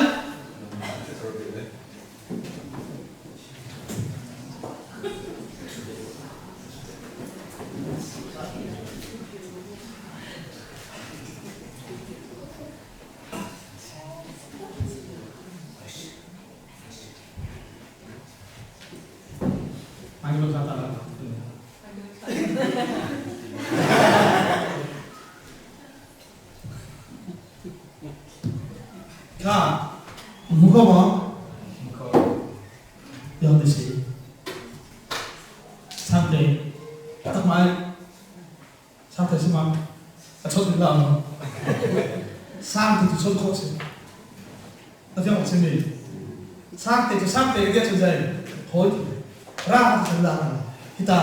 Kha hmu kho maw? Yang ti si. Sangte tak mai Sangte si ma? A chawt dah maw? Sangte cu chawt khawh si. A fiang si mi. Sangte cu sangte dia cu zai hoi ra cu la hita.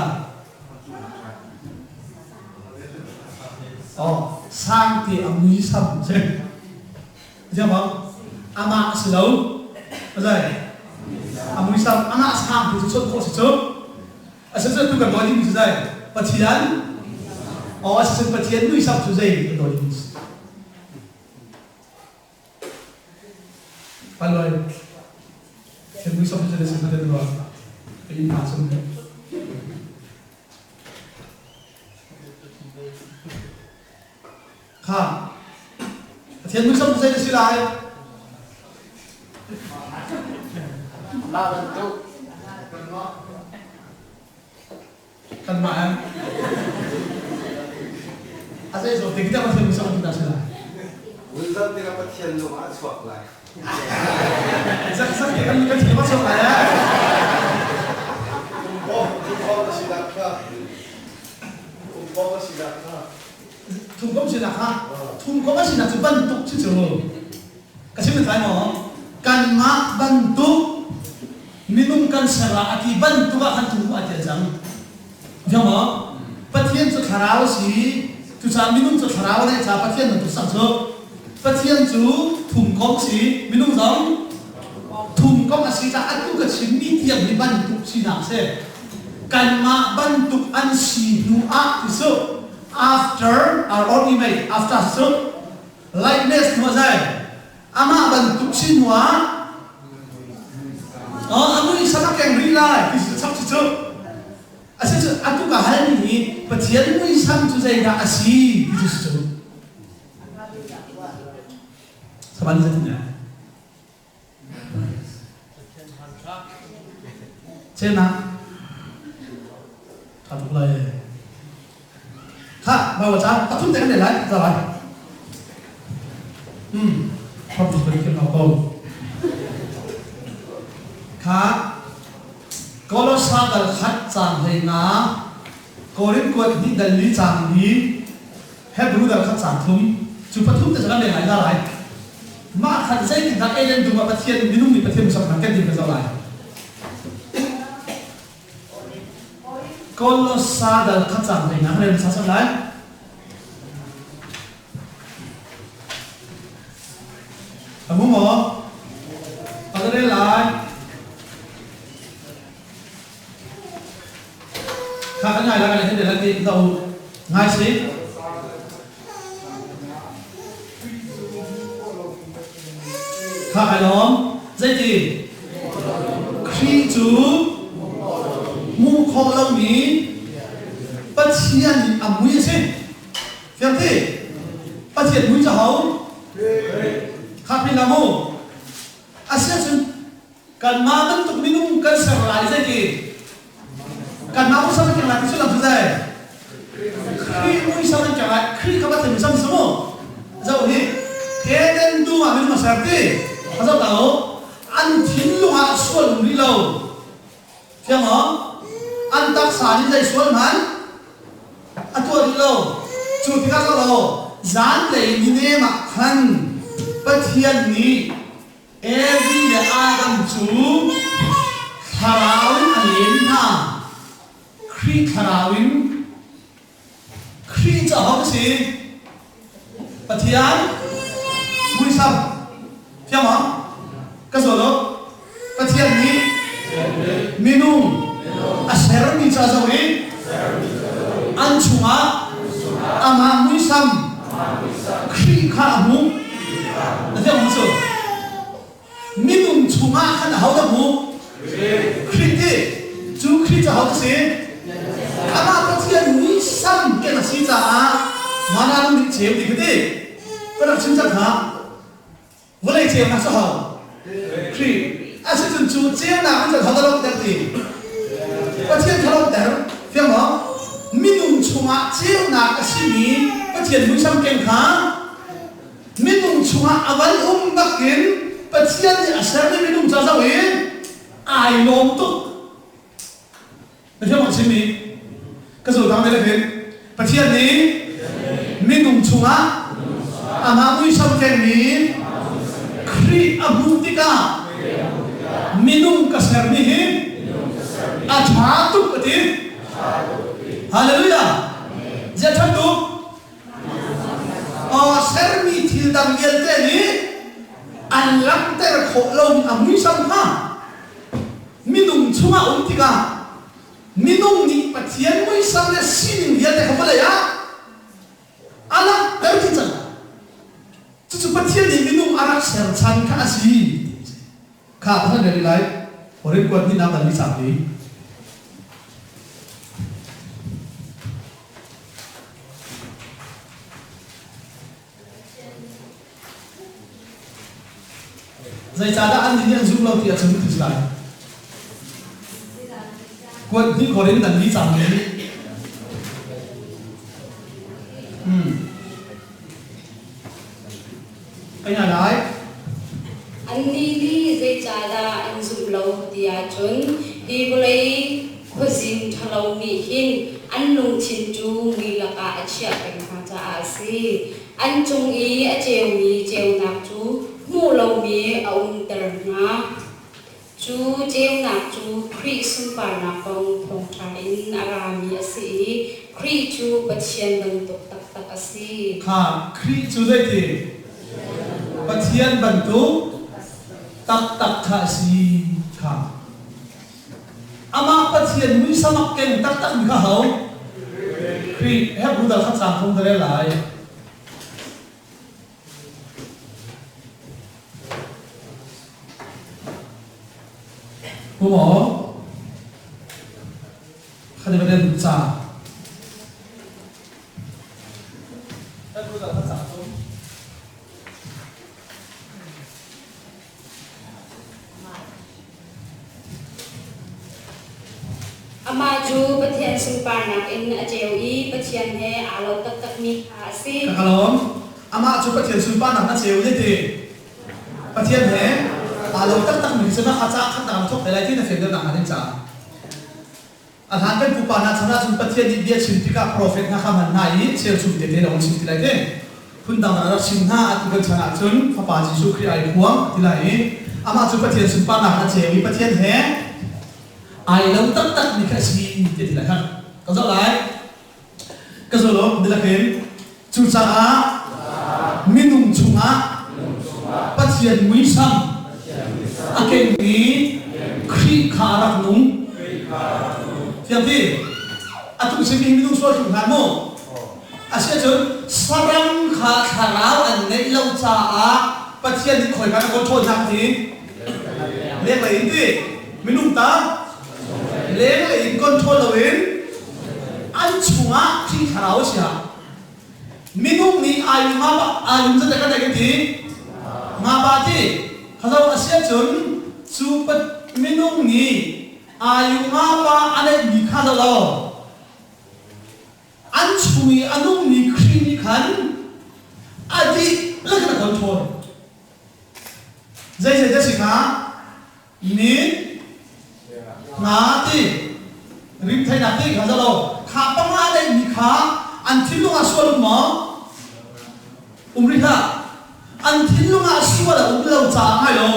Oh, sangte a mui sam si. Fiang ma? Amah si lo. Azai. A mui sam amah sangte cu chawt khawh si cu. Asicun tu kan dawi dingmi cu zei? Pathian? Aw asicun Pathian muisam cu zei kan dawi dingmi si? Paloi. Pathian muisam cu zei si na rua? Ka inn hna chung ne. Kha. Pathian muisam cu zei na si lai? Mah bantuk. Kanmah an. A zei zawn te kita Pathian muisam an si lai. Wunzam tikah Pathian lung ah a chuak lai. Zak zak te kan kan thil a chuak lai. Thumkom thumkom a si dak kha. Thumkom a si dak kha. Thumkom sinak kha thumkom a sinak cu bantuk si cu ka chim lai maw kanmah bantuk minung kan ser ah a ti bantuk ah khan thumkom a tial cang Thiang maw Pathian cu thlarau a si cucaah minung cu thlarau a neih caah Pathian bantuk sak cu Pathian cu thumkom si minung zong thumkom a si caah atu ka chimmi tiang hi bantuk sinak si kanmah bantuk an si hnu ah ti su after our own image after cu likeness hnu zai amah bantuk si hnu ah a mui sam a keng rih lai ti cu chap cu a si cu atu ka hal mi hi Pathian muisam cu zeidah a si ti cu si cu saban zetin ya Ceunak ṭha tuk lai. Khah, bawa ca pathum te kan nei lai, za lai. Hmm, hram tuk kan kim ko. Kha, Kolosa dal khat cang hlei nga, Korin kuat hnih dal li cang li, Hebrew dal khat cang thum, cu pathum te cu kan nei lai za lai. Mah khan zeitindah Eden dum ah Pathian minung nih Pathian muisam kha kan din kan zoh lai. Kolosa dal kha cang hlei na rel sa sam lai. Amu maw? Ka rel lai. Kha kan ngai la kan hen la ti zo ngai si. Kha kai lawm. Zeiti? Khrih cu hmuh khawh lomi Pathian nih a mui a si. Fiang ti? Pathian mui cu ho? Kha pin la mu. Asiahcun Kanmah bantuk minung kan ser lai zeiti? Kanmah muisam an keng lai ti sullam cu zei? Khrih muisam an keng lai. Khrih kha Pathian muisam si mu. Zoh hi Eden dum ah minung a ser ti. A zoh ta u. An thinlung ah sual um rih lo. Fiang maw? An taksa nih zei sual hmanh a tuah rih lo. Cu tikah zoh lo, zanlei ni nem ah khan Pathian nih. Evi le Adam cu thlarau in a len hna. Khrih thlarau in Khrih cu aho na si? Pathian muisam. Fiang maw? Ka zawl u. Pathian nih minung a sermi cu a zoh i an chungah amah muisam Khrih kha a hmuh. Na fiang maw cu? Minung chungah khan ahodah hmuh? Khrih ti. Cu Khrih cu ahodah si? Amah Pathian muisam ken a si caah mana lung nih ceu ti kha ti. Ka rak chim cang kha. Vawlei ceunak cu ho? Khrih. Asicun cu ceunak in cun hodah lawmhter ti? Pathian kha lawmhter. Fiang maw? Minung chungah ceunak a simi Pathian muisam ken kha Minung chungah a van um bakin Pathian nih a sermi minung ca zoh i ai lawm tuk. Na thiam a chimmi ka zultang te hin Pathian nih minung chungah amah muisam kengmi Khrih a hmuh tikah minung ka sermi hi a ṭha tuk a ti. Hallelujah! Zia ṭha tuk. Sermi thil dang vialte nih an langhter khawh lomi a muisam kha minung chungah um tikah minung nih Pathian muisam le sining vialte kha vawlei ah a langhter dih cang. Cucu Pathian nih minung a rak ser chan kha a si. Kha kan rel lai. Korin kuat nih nak dal cang hi. Zeicahdah an nih an zum lo ti ahcun ti lai. Kuat hnih Korin dal li cang ni. Hmm. Kai hna lai. Annih nih zeicahdah an zumh lo ti ahcun hi vawlei khuazing ṭhalo nih hin an lungthin cu mui lakah a chiah peng hna caah a si. An cung i a ceumi ceunak cu hmuh lomi a umter hna. Cu ceunak cu Khrih sunparnak kong thawngṭha in a rami a si i Khrih cu Pathian bantuk taktak a si. Kha Khrih cu zeiti? Pathian bantuk taktak kha a si kha. Amah Pathian muisam a keng taktakmi kha ho? Khrih. Hebru dal kha caang thum ka rel lai. Maw kha ni van ca Amah cu Pathian sunparnak in a ceu i Pathian he aa lo taktakmi kha a si. Ka lawm. Amah cu Pathian sunparnak a ceu ti. Pathian he aa lo taktakmi cu na kha ca khat nak thawk te lai ti na fian deuh nak hnga ding caah. A hlan kan pupa hna chan ahcun Pathian nih bia chim tikah profet hna kha hman hna i cheuchum tete lawng chim ti lai te. Phundang a rak chim hna atu kan chan ahcun Fapa Jesuh Khrih ai phuang ti lai i amah cu Pathian sunparnak a ceu i Pathian he ai lo taktak mi kha a si ti ti lai khan ka zoh lai. Ka zuluk nilakin cucaah minung chungah Pathian muisam a kengmi Khrih kha a rak nung. Fiang ti? Atu simi minung sual hrim hlan mu. Asiahcun saram kha thlarau an neih lo caah Pathian nih khoi kan kawl ṭhawnnak ti? Lenglei in ti. Minung ta lenglei in control loin an chungah Khrih thlarau a si ah minung nih ai nga ai lung zat kan kan ti nga pa ti khazo a si ahcun cu minung nih ayu nga pa a neihmi kha lo lo an chung i a nungmi Khrih nih khan a dih lakin a control zei zei dah si kha Mit, hna ti, rim theihnak ti kha zalo kha panga neihmi kha an thinlung ah sual um maw? Um rih hlah. An thinlung ah sual a um lo caah ngai lo.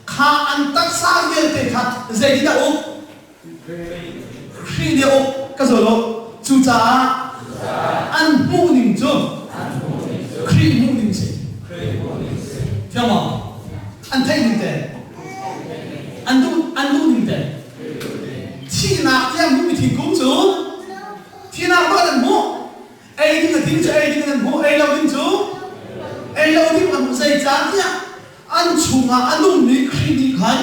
Kha an taksa vialte kha zeitindah a uk? Khrih nih a uk. Ka zawl u. Cucaah an hmuhning cu Khrih hmuhning si. Fiang maw? An theih ning te. An duh an duh ning te. Thihnak tiang hmuhmi thingkung cu thihnak bak an hmuh. Ei ding a ding cu ei ding an hmuh, ei lo ding cu ei lo ding an hmuh. Zeicahtiah an chungah a nungmi Khrih nih khan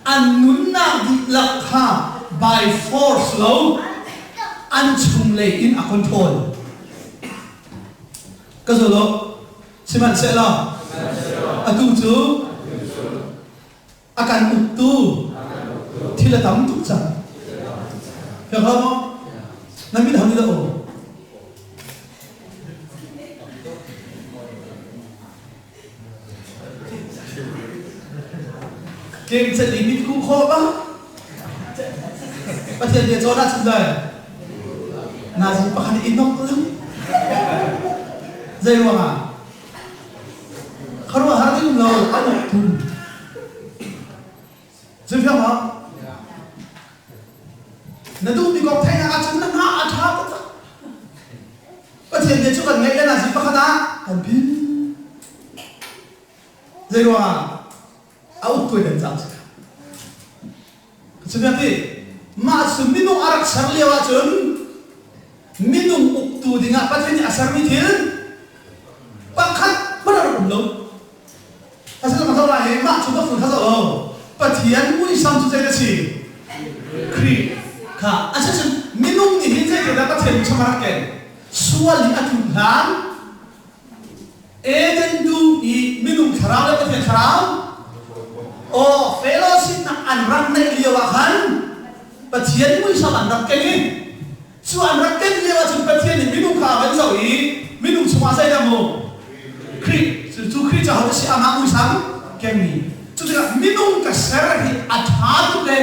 an nunnak dihlak kha by force lo an chunglei in a control. Ka zul u. Sihmanhsehlaw atu cu a kan uktu thil a tam tuk cang. Fiang hlah maw? Na mit ho nih dah um? Kem chet i mit ku khawh ba? Pathian bia cawn ahcun dai nazi pakhat i nok lang. Zei ruangah? Khuaruahhar ding lo a uktu. Zefiang ma? Na duhmi kong theihnak ahcun na hna a ṭha taktak. Pathian bia cu kan ngaih le nazi pakhat ah kan bil. Zei ruangah? A uktu in an cang si kha. Cubiak i mah cu minung a rak ser lio ahcun minung uktu dingah Pathian nih a sermi thil pakhat hmanh a rak um lo. Asinain ka zoh lai i mah cu ka fun kha zoh lo. Pathian muisam cu zei a si? Khrih kha. Asicun minung nih hin zeitindah Pathian muisam a rak ken? Sual i a tluk hlan Eden dum i minung thlarau le Pathian thlarau aw fellowship nak an rak neih lio ah khan Pathian muisam an rak ken i cu an rak ken lio ah cun Pathian nih minung kha a van zoh i minung chungah zeidah mu Khrih cu Khrih cu ahodah si amah muisam kengmi cu tikah minung ka ser hi a ṭha tuk le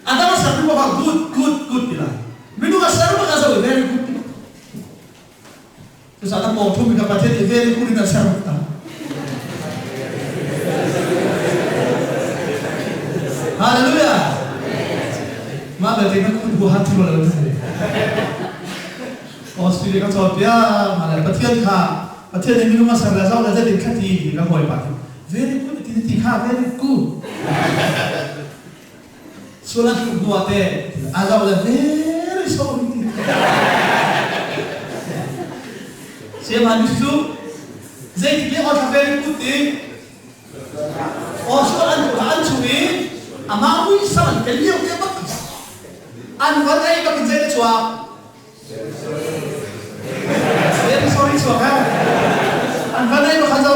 A dang a ser bak ah good good good ti lai. Minung a ser bak ah zo very good ti. Cucaah na paw thum ka Pathian nih very good in a ser bak ta. Hallelujah. Mah belte na kun hu han thil lo ti. Australia ka cawn piak ma le Pathian kha Pathian nih minung a ser le zo le zeitin kha ti ka hawipa very good ti ti kha very good Sual an tluk hnu ah teh a zoh le very sorry ti. Sayama cu zeitik le aw very good ti aw sual an tluk an chung i amah muisam an tel lio te bak an van ei bak in zei na chuak Very sorry chuak he an van ei bak kha zo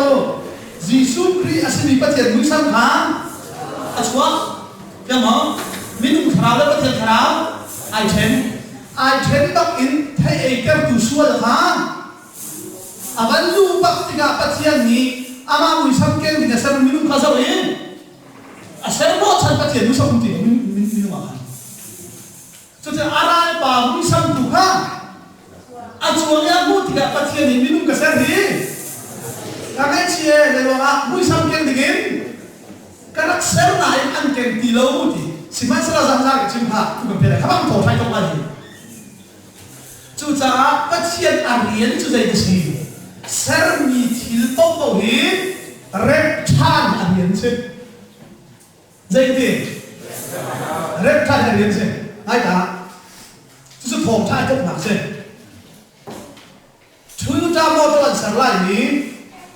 Jesuh Khrih a simi Pathian muisam kha a chuak. Fiang maw? Minung thlarau le Pathian thlarau ai ṭhen. Ai ṭhen bak in thei ei tertu sual kha a van luh bak tikah Pathian nih amah muisam keng ding a ser minung kha zoh in a ser hnawhchan Pathian muisam um ti minung ah khan. Cucu a ralpa muisam tu kha a cuang i a hmuh tikah Pathian nih minung ka ser hi ka ngaihchia e ruangah muisam keng dingin ka rak ser nain an keng ti lo ti sihmanhsehlaw zangzang ka chim hlah tu kan pek kha bang thaw thai tok lai hi cucaah Pathian a rian cu zei ti si sermi thil paohpaoh hi rep ṭhan a rian si Zeiti? Rep ṭha na rian si. Ai ta. Cucu thawngṭha i tluknak si. Toyota motor an ser lai i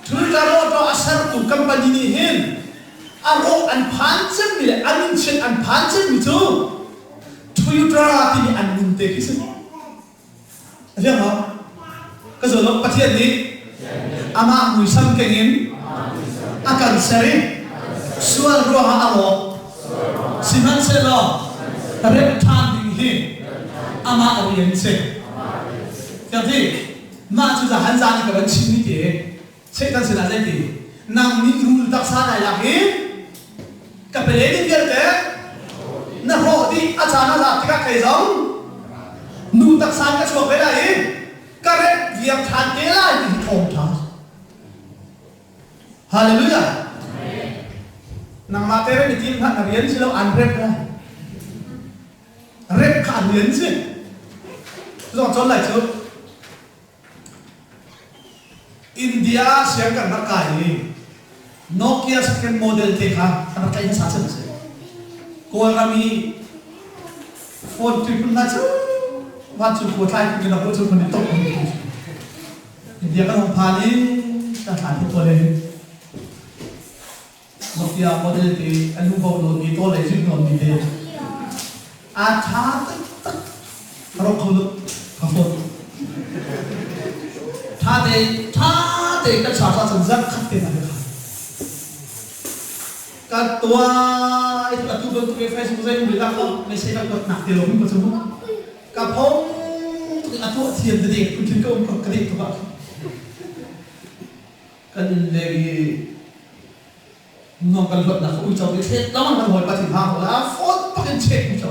Toyota motor a sertu company nih hin a rawh an phan cemmi le an min an phan cemmi cu Toyota timi an min te khi si. A fiang maw? Ka zawn lo Pathian nih amah muisam keng in a kan ser i sual ruangah a rawk. Sihmanhsehlaw remh ṭhan ding hi amah rian si. Fiang ti? Mah cu han zan i ka van chim ni te Satan sinah zeiti? Nang nih rul taksa nai lak i ka pele ding vialte na hrawh dih a caan a zat tikah kei zong nu taksa in ka chuak ve lai i ka rep. kir ṭhan te lai ti hi thawngṭha. Hallelujah. Nangmah te rem i tim hlah na rian si lo an rep lai. Rep kha an rian si. Zong cawn lai cu. India ah siang kan rak kai i Nokia second model te kha kan rak tlaih hmasa cem a si. Kawlram i phone tuiphun hna cu vancung khua thlai phun in a cu phun in tok India kan hung phan i kan thlan tuk ko le Nokia model te a lu bo nawn mi taw lei zik nawn mi te a tha taktak a rawk kho tuk ka phone tha te tha te kan sa sa cun zak khat te na kha ka tua atu bantuk in Facebook zei um lak lo message ka kuat nak te lo ko chu ka phong a tuah thiam te ding phun ka um ka ding tuk ah Kan inn leng i nuam kan luatnak kha uico nih thlet lengmang kan hawipa thin hang ko la phone pak in check uico.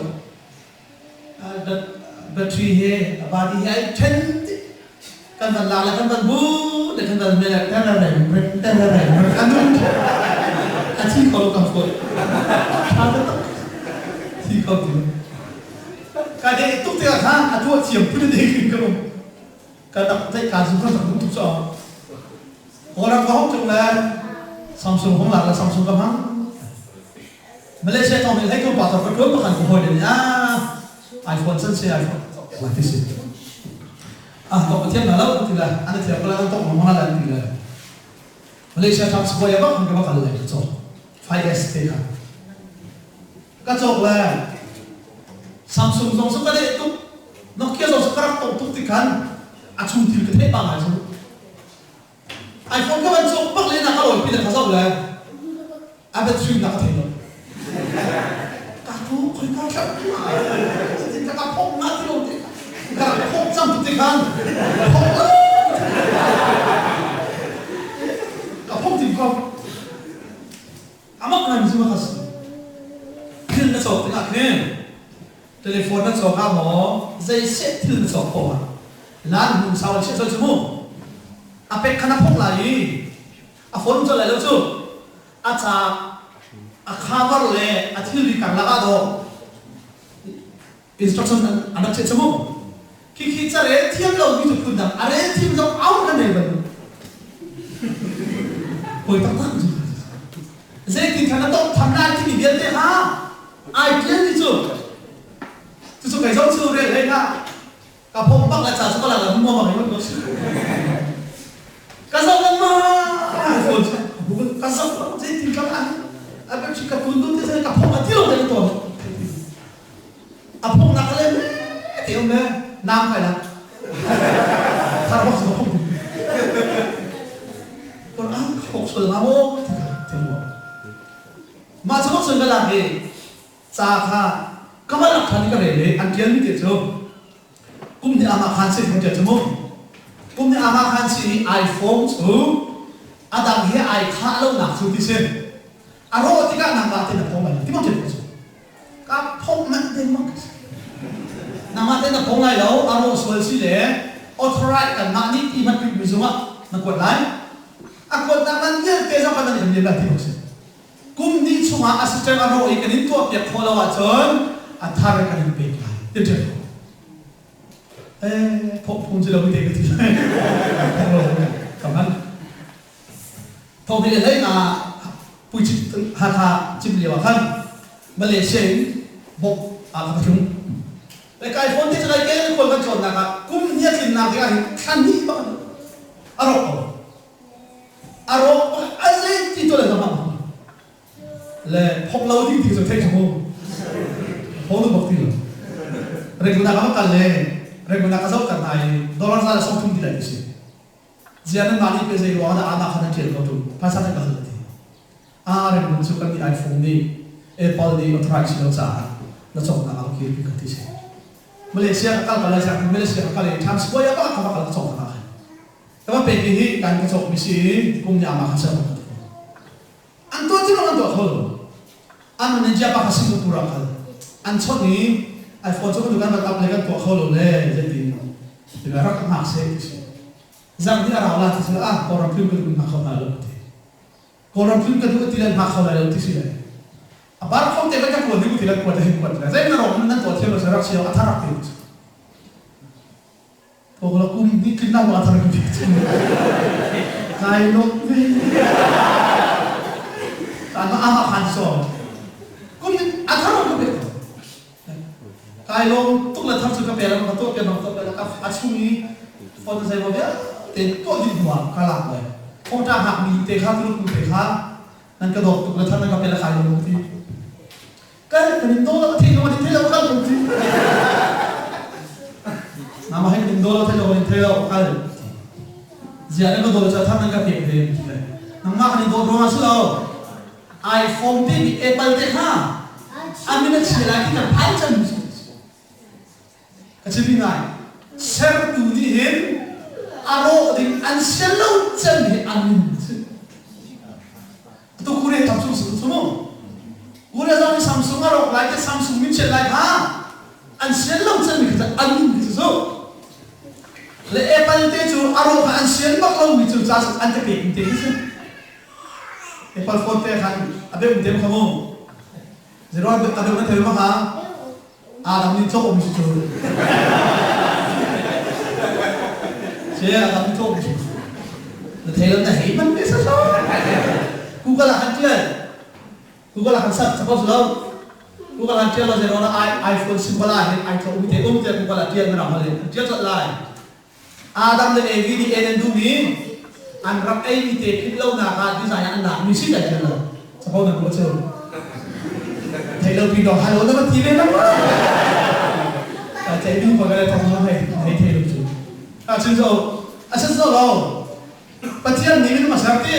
Battery he a body he ai then kan van lak le kan van bu le kan van mel terereng terereng a nung a thi kho lo kan phone tha taktak thi kho ti ka de tuk tikah kha a tuah thiam phun de ka um Ka rak tlaih kaa zu kan rak duh tuk caw. Kawlram ka hong tlung le Samsung hong lak le Samsung ka hmang. Malaysia thong nih hlei ko pa ka tuan pakhan ko hawi le nih ah iPhone san se iPhone la ti si. Ah tok pathiam na lo ti la an thiam ko la an tok mong la ti la. Malaysia tham square bak kan ka bakal le ka cawk. 5S te kha. Ka cawk le Samsung zong cu ka deh tuk Nokia zong cu ka rak tong tuk ti khan a chung thil ka theih pa ngai cu iPhone ka van cawk bak le na ka lawi pi le ka zoh le a battery na ka thei lo ka tu khoi ka thlau ka ka phok na ti lo te ka phok cang tuk ti khan phok lo ka phok tim ko Amah ngai cu a si. Thil na cawk tikah khin telephone na cawk ah maw zei seh thil na cawk poah ah lan hnu sau an chiah colh cu mu. A pek kha na phok lai i a phone colh lai lo cu. A ca a cover le a thilri karlak ah dawh instruction an rak chiah cu mu. Khikhi carel thiam lomi cu phun dang a rel thiam zong au kan rel bal Hawi taktak cu zeitin khan na tawng tham lai timi vialte kha ai tial ti cu cucu kei zong cu rel hlei hlah ka phong bak le ca cu ka la la mu bang in ko ka zoh lengmang phone ka zoh zeitin ka an a ka tun dun te ka phong a ti lo te to A phungnak le te um le naam kai la. Thar bak su phung. Kon ang khok sul nga mo ti mo. Ma chu bak sun ka lak i ca kha ka va lak than i ka rel i an tial mi te cu kum ni ama khan si thong tial cu mu. Kum ni ama khan si i iPhone cu adang he ai khah lo nak cu ti si. A rawh tikah nangmah te na phong lai ti mo tial cu. Ka phomh manh dengmang ka si. Nangmah te na phong lai lo, a rawh sual si le authorize kanmah nih ti hmanh mi zungah na kuat lai. A kuatnak man vialte zong kan nan in liam lai ti bak si. Kum hnih chungah a system a rawh i kan in tuah piak khawh lo ahcun a thar kan in pek lai. Ti ṭhial ko. Eh, phomh phung ci lo mi te ka ti lai. Phong lo ka hman. Thawng hi le hlei nga puicit Hakha cim lio ah khan Malaysia in bawmh ah ka tlung. Le kai phone te cu kai kel khual kan tlawnnak ah kum hnih a tlinnak ding ah hin thla hnih bak a rawk ko. A rawk bak a zei ti to le zong le phok lo ding ti cu theih cu mu. Phone bak ti lo. Regular ka kal le regular ka zoh kan hna i dollar za le 30 ti lai ti si. Ziah nanmah nih pe zei ruangah dah amah kha nan ṭial ko ṭung? Phaisa kan ka hal a ti. Aa rem cu kan nih iPhone nih Apple nih authorize si lo caah na cawknak ah kir ka ti si. Malaysia ka kal ka lai cang Malaysia ka kal i Times Square ah ka va kal ka cawk ka kal. Ka va pek i hi kan ka cawk mi si kum nih amah kha ser ka ti. An tuah ti an tuah kho lo. An manager pa kha Singapore ah kal. An chawnh i iPhone cu kan kan rak up le kan tuah kho lo le zeitin. Rak ka hngak seh ti si. Zarh nih a rau la ti si ah Kawlram film ka duh hna kho hna lo ti. Kawlram film ka duh ti le hna kho lai lo ti si le. A bar kho te kan ka kuan ding ti le kuat hin kuat le. Zei na rom nan tuah thiam lo sa rak siang a thar rak ti. Kawla kum ni tlin na ma thar ka ti. Kai lo ve. Kan ma ama khan so. Kum a thar ka pe. Kai lawm tuk le thar cu ka pe lo ka tuah piak bang tuah piak ka a chung i phone zei maw vialte tuah dih hnu ah ka lak le thawngṭa hngak mi te kha tuluk nu te kha nan ka dawt tuk le thar nan ka pe le kai lawm ti kal kan in daw lo thei lo an thei lo kal kan ti nama hai kan in daw lo thei lo an thei lo kal zia nan ka daw lo cha thar nan ka pek ve nangmah kan in dawt ruangah si lo iPhone te nih Apple te kha a min a chia lai ti kan phan cang ka chim ngai sertu nih hin a rawh ding an sian lo cem hi an min tu kure Samsung su mu kure zong nih Samsung a rawk lai te Samsung min chiat lai kha an sian lo cem hi an min cu le Apple te cu a rawh kha an sian bak lo mi cu ca an te pek te hi Apple phone te khan a beuh te kha mu. Zero a beuh na thei ma kha? Adam nih cawk mi cu. Che Adam nih cawk mi cu. Na thei lo na hei man ve sa so. Google ah khan tial. Google ah khan search suppose lo. Google ah tial lo zero na iPhone symbol ah hin ai thawk mi te um te Google ah tial na ram hale. Tial cot lai. Adam le Evi nih Eden dum i an rak eimi te philh lonak ah design ah an lakmi si dai lo. Capo nan ruah cu. Thei lo pi dong halo na va ti ve lo. Ka cei du pa ka le thong hei hei thei lo cu. A chin zo a chin zo lo. Pathian nih minung a ser ti.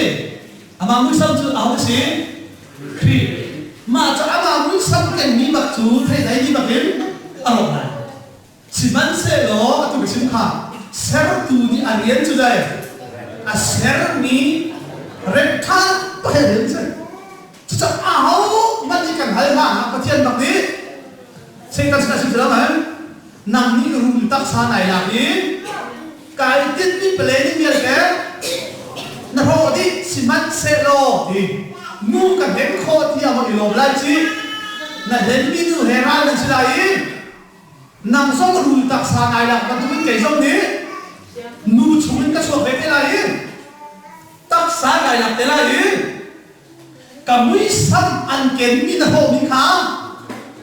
Amah muisam cu aho si? Khrih. Mah cu amah muisam kengmi bak cu thei dai ni bakin a rawk lai. Sihmanhsehlaw atu ka chim kha sertu nih a rian cu dai a sermi remṭhan pakhat rian si. Cucaah aho hmanh nih kan hal hna ah Pathian bak nih Satan sinah chim si lo man nang nih rul taksa nai lak i kai tinhmi planning vialte na hrawh dih sihmanhsehlaw ti nu ka hlen khawh tiah maw i lawm lai ci na hlenmi nu he ral nan si lai i Nang zong rul taksa nai lak bantukin kei zong nih nu chungin ka chuak ve te lai i taksa kai lak te lai i ka muisam an kenmi na hlawhmi kha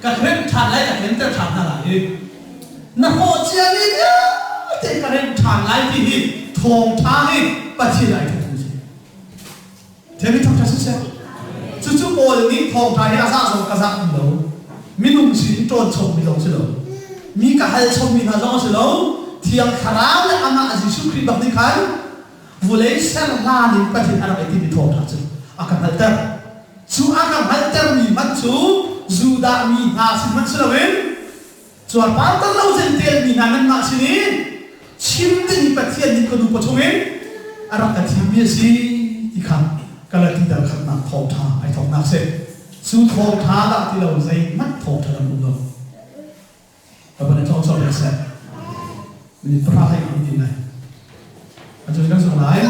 ka hrem ṭhan lai ka hlenter ṭhan hna lai i na hlawh ciami vialte ka rem ṭhan lai ti hi thawngṭha hi Pathian ai thawk si. Themi thawngṭha siseh. Cucu Paul nih thawngṭha hi a zah zong ka zah ti lo. Minung sin in ṭawn chommi zong si lo. Mi ka hal chommi hna zong a si lo. Thiang Thlarau le amah Jesuh Khrih bak nih khan vulei ser hlan in Pathian a rak i timi thawngṭha cu a ka hngalhter. Cu a ka hngalhtermi hmanh cu Judah mi hna sin hmanh si loin Cuarpartan lo Jentail mi hna nanmah sin i chim ding Pathian nih ka nupa chungin a rak ka thimmi a si ti kha Galati dal khatnak thawngṭha ai thawknak si. Cu thawngṭha dah ti lo zeihmanh thawngṭha dang um lo. Bawipa nih thawng chuah seh. Minute pahra hlei kan ti lai. Atu kan sung lai.